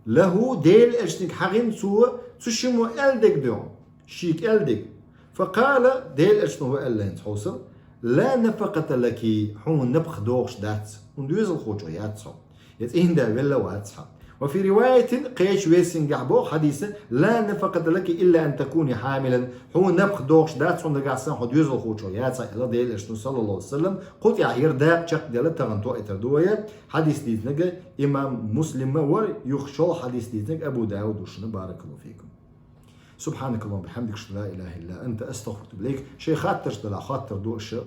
лахӀу», Делан Элчанга хьахийна цо цу шиммо аьлла дерг дуй хьуна, шиъ кӀел дерг. «Фа къала», Делан Элчано аьлла хӀинца хьовсал: «Ла нафакъата лаки», хьуна напха догӀуш дац, хьуна доьзалхочух яц хьо. Я цӀийнан да велла а вац хьан. «Ва фи риваятин», кхечу версингахь боху хьадисан: «Ла нафакъата лаки илла ан такуни хьамилан». Хьуна напха догӀуш дац хьуна нагахь санна хьо доьзалхочух яцахь аьлла Делан Элчано, саллаллаху алейхи ва саллям, кху тӀехь яра дакъа чекхделла тахана тойтар ду вай. Хьадис дийцинарг имам Муслим а вара, юха шолгӀа хьадис дийцинарг Абу Дауд ву шуна, баракаллаху фикум. Субханакаллахумма бихамдика, ашхаду ла илаха илла анта, астагфирука ва атубу илайк. Шайн хаттарш далахь, хоттур ду аша.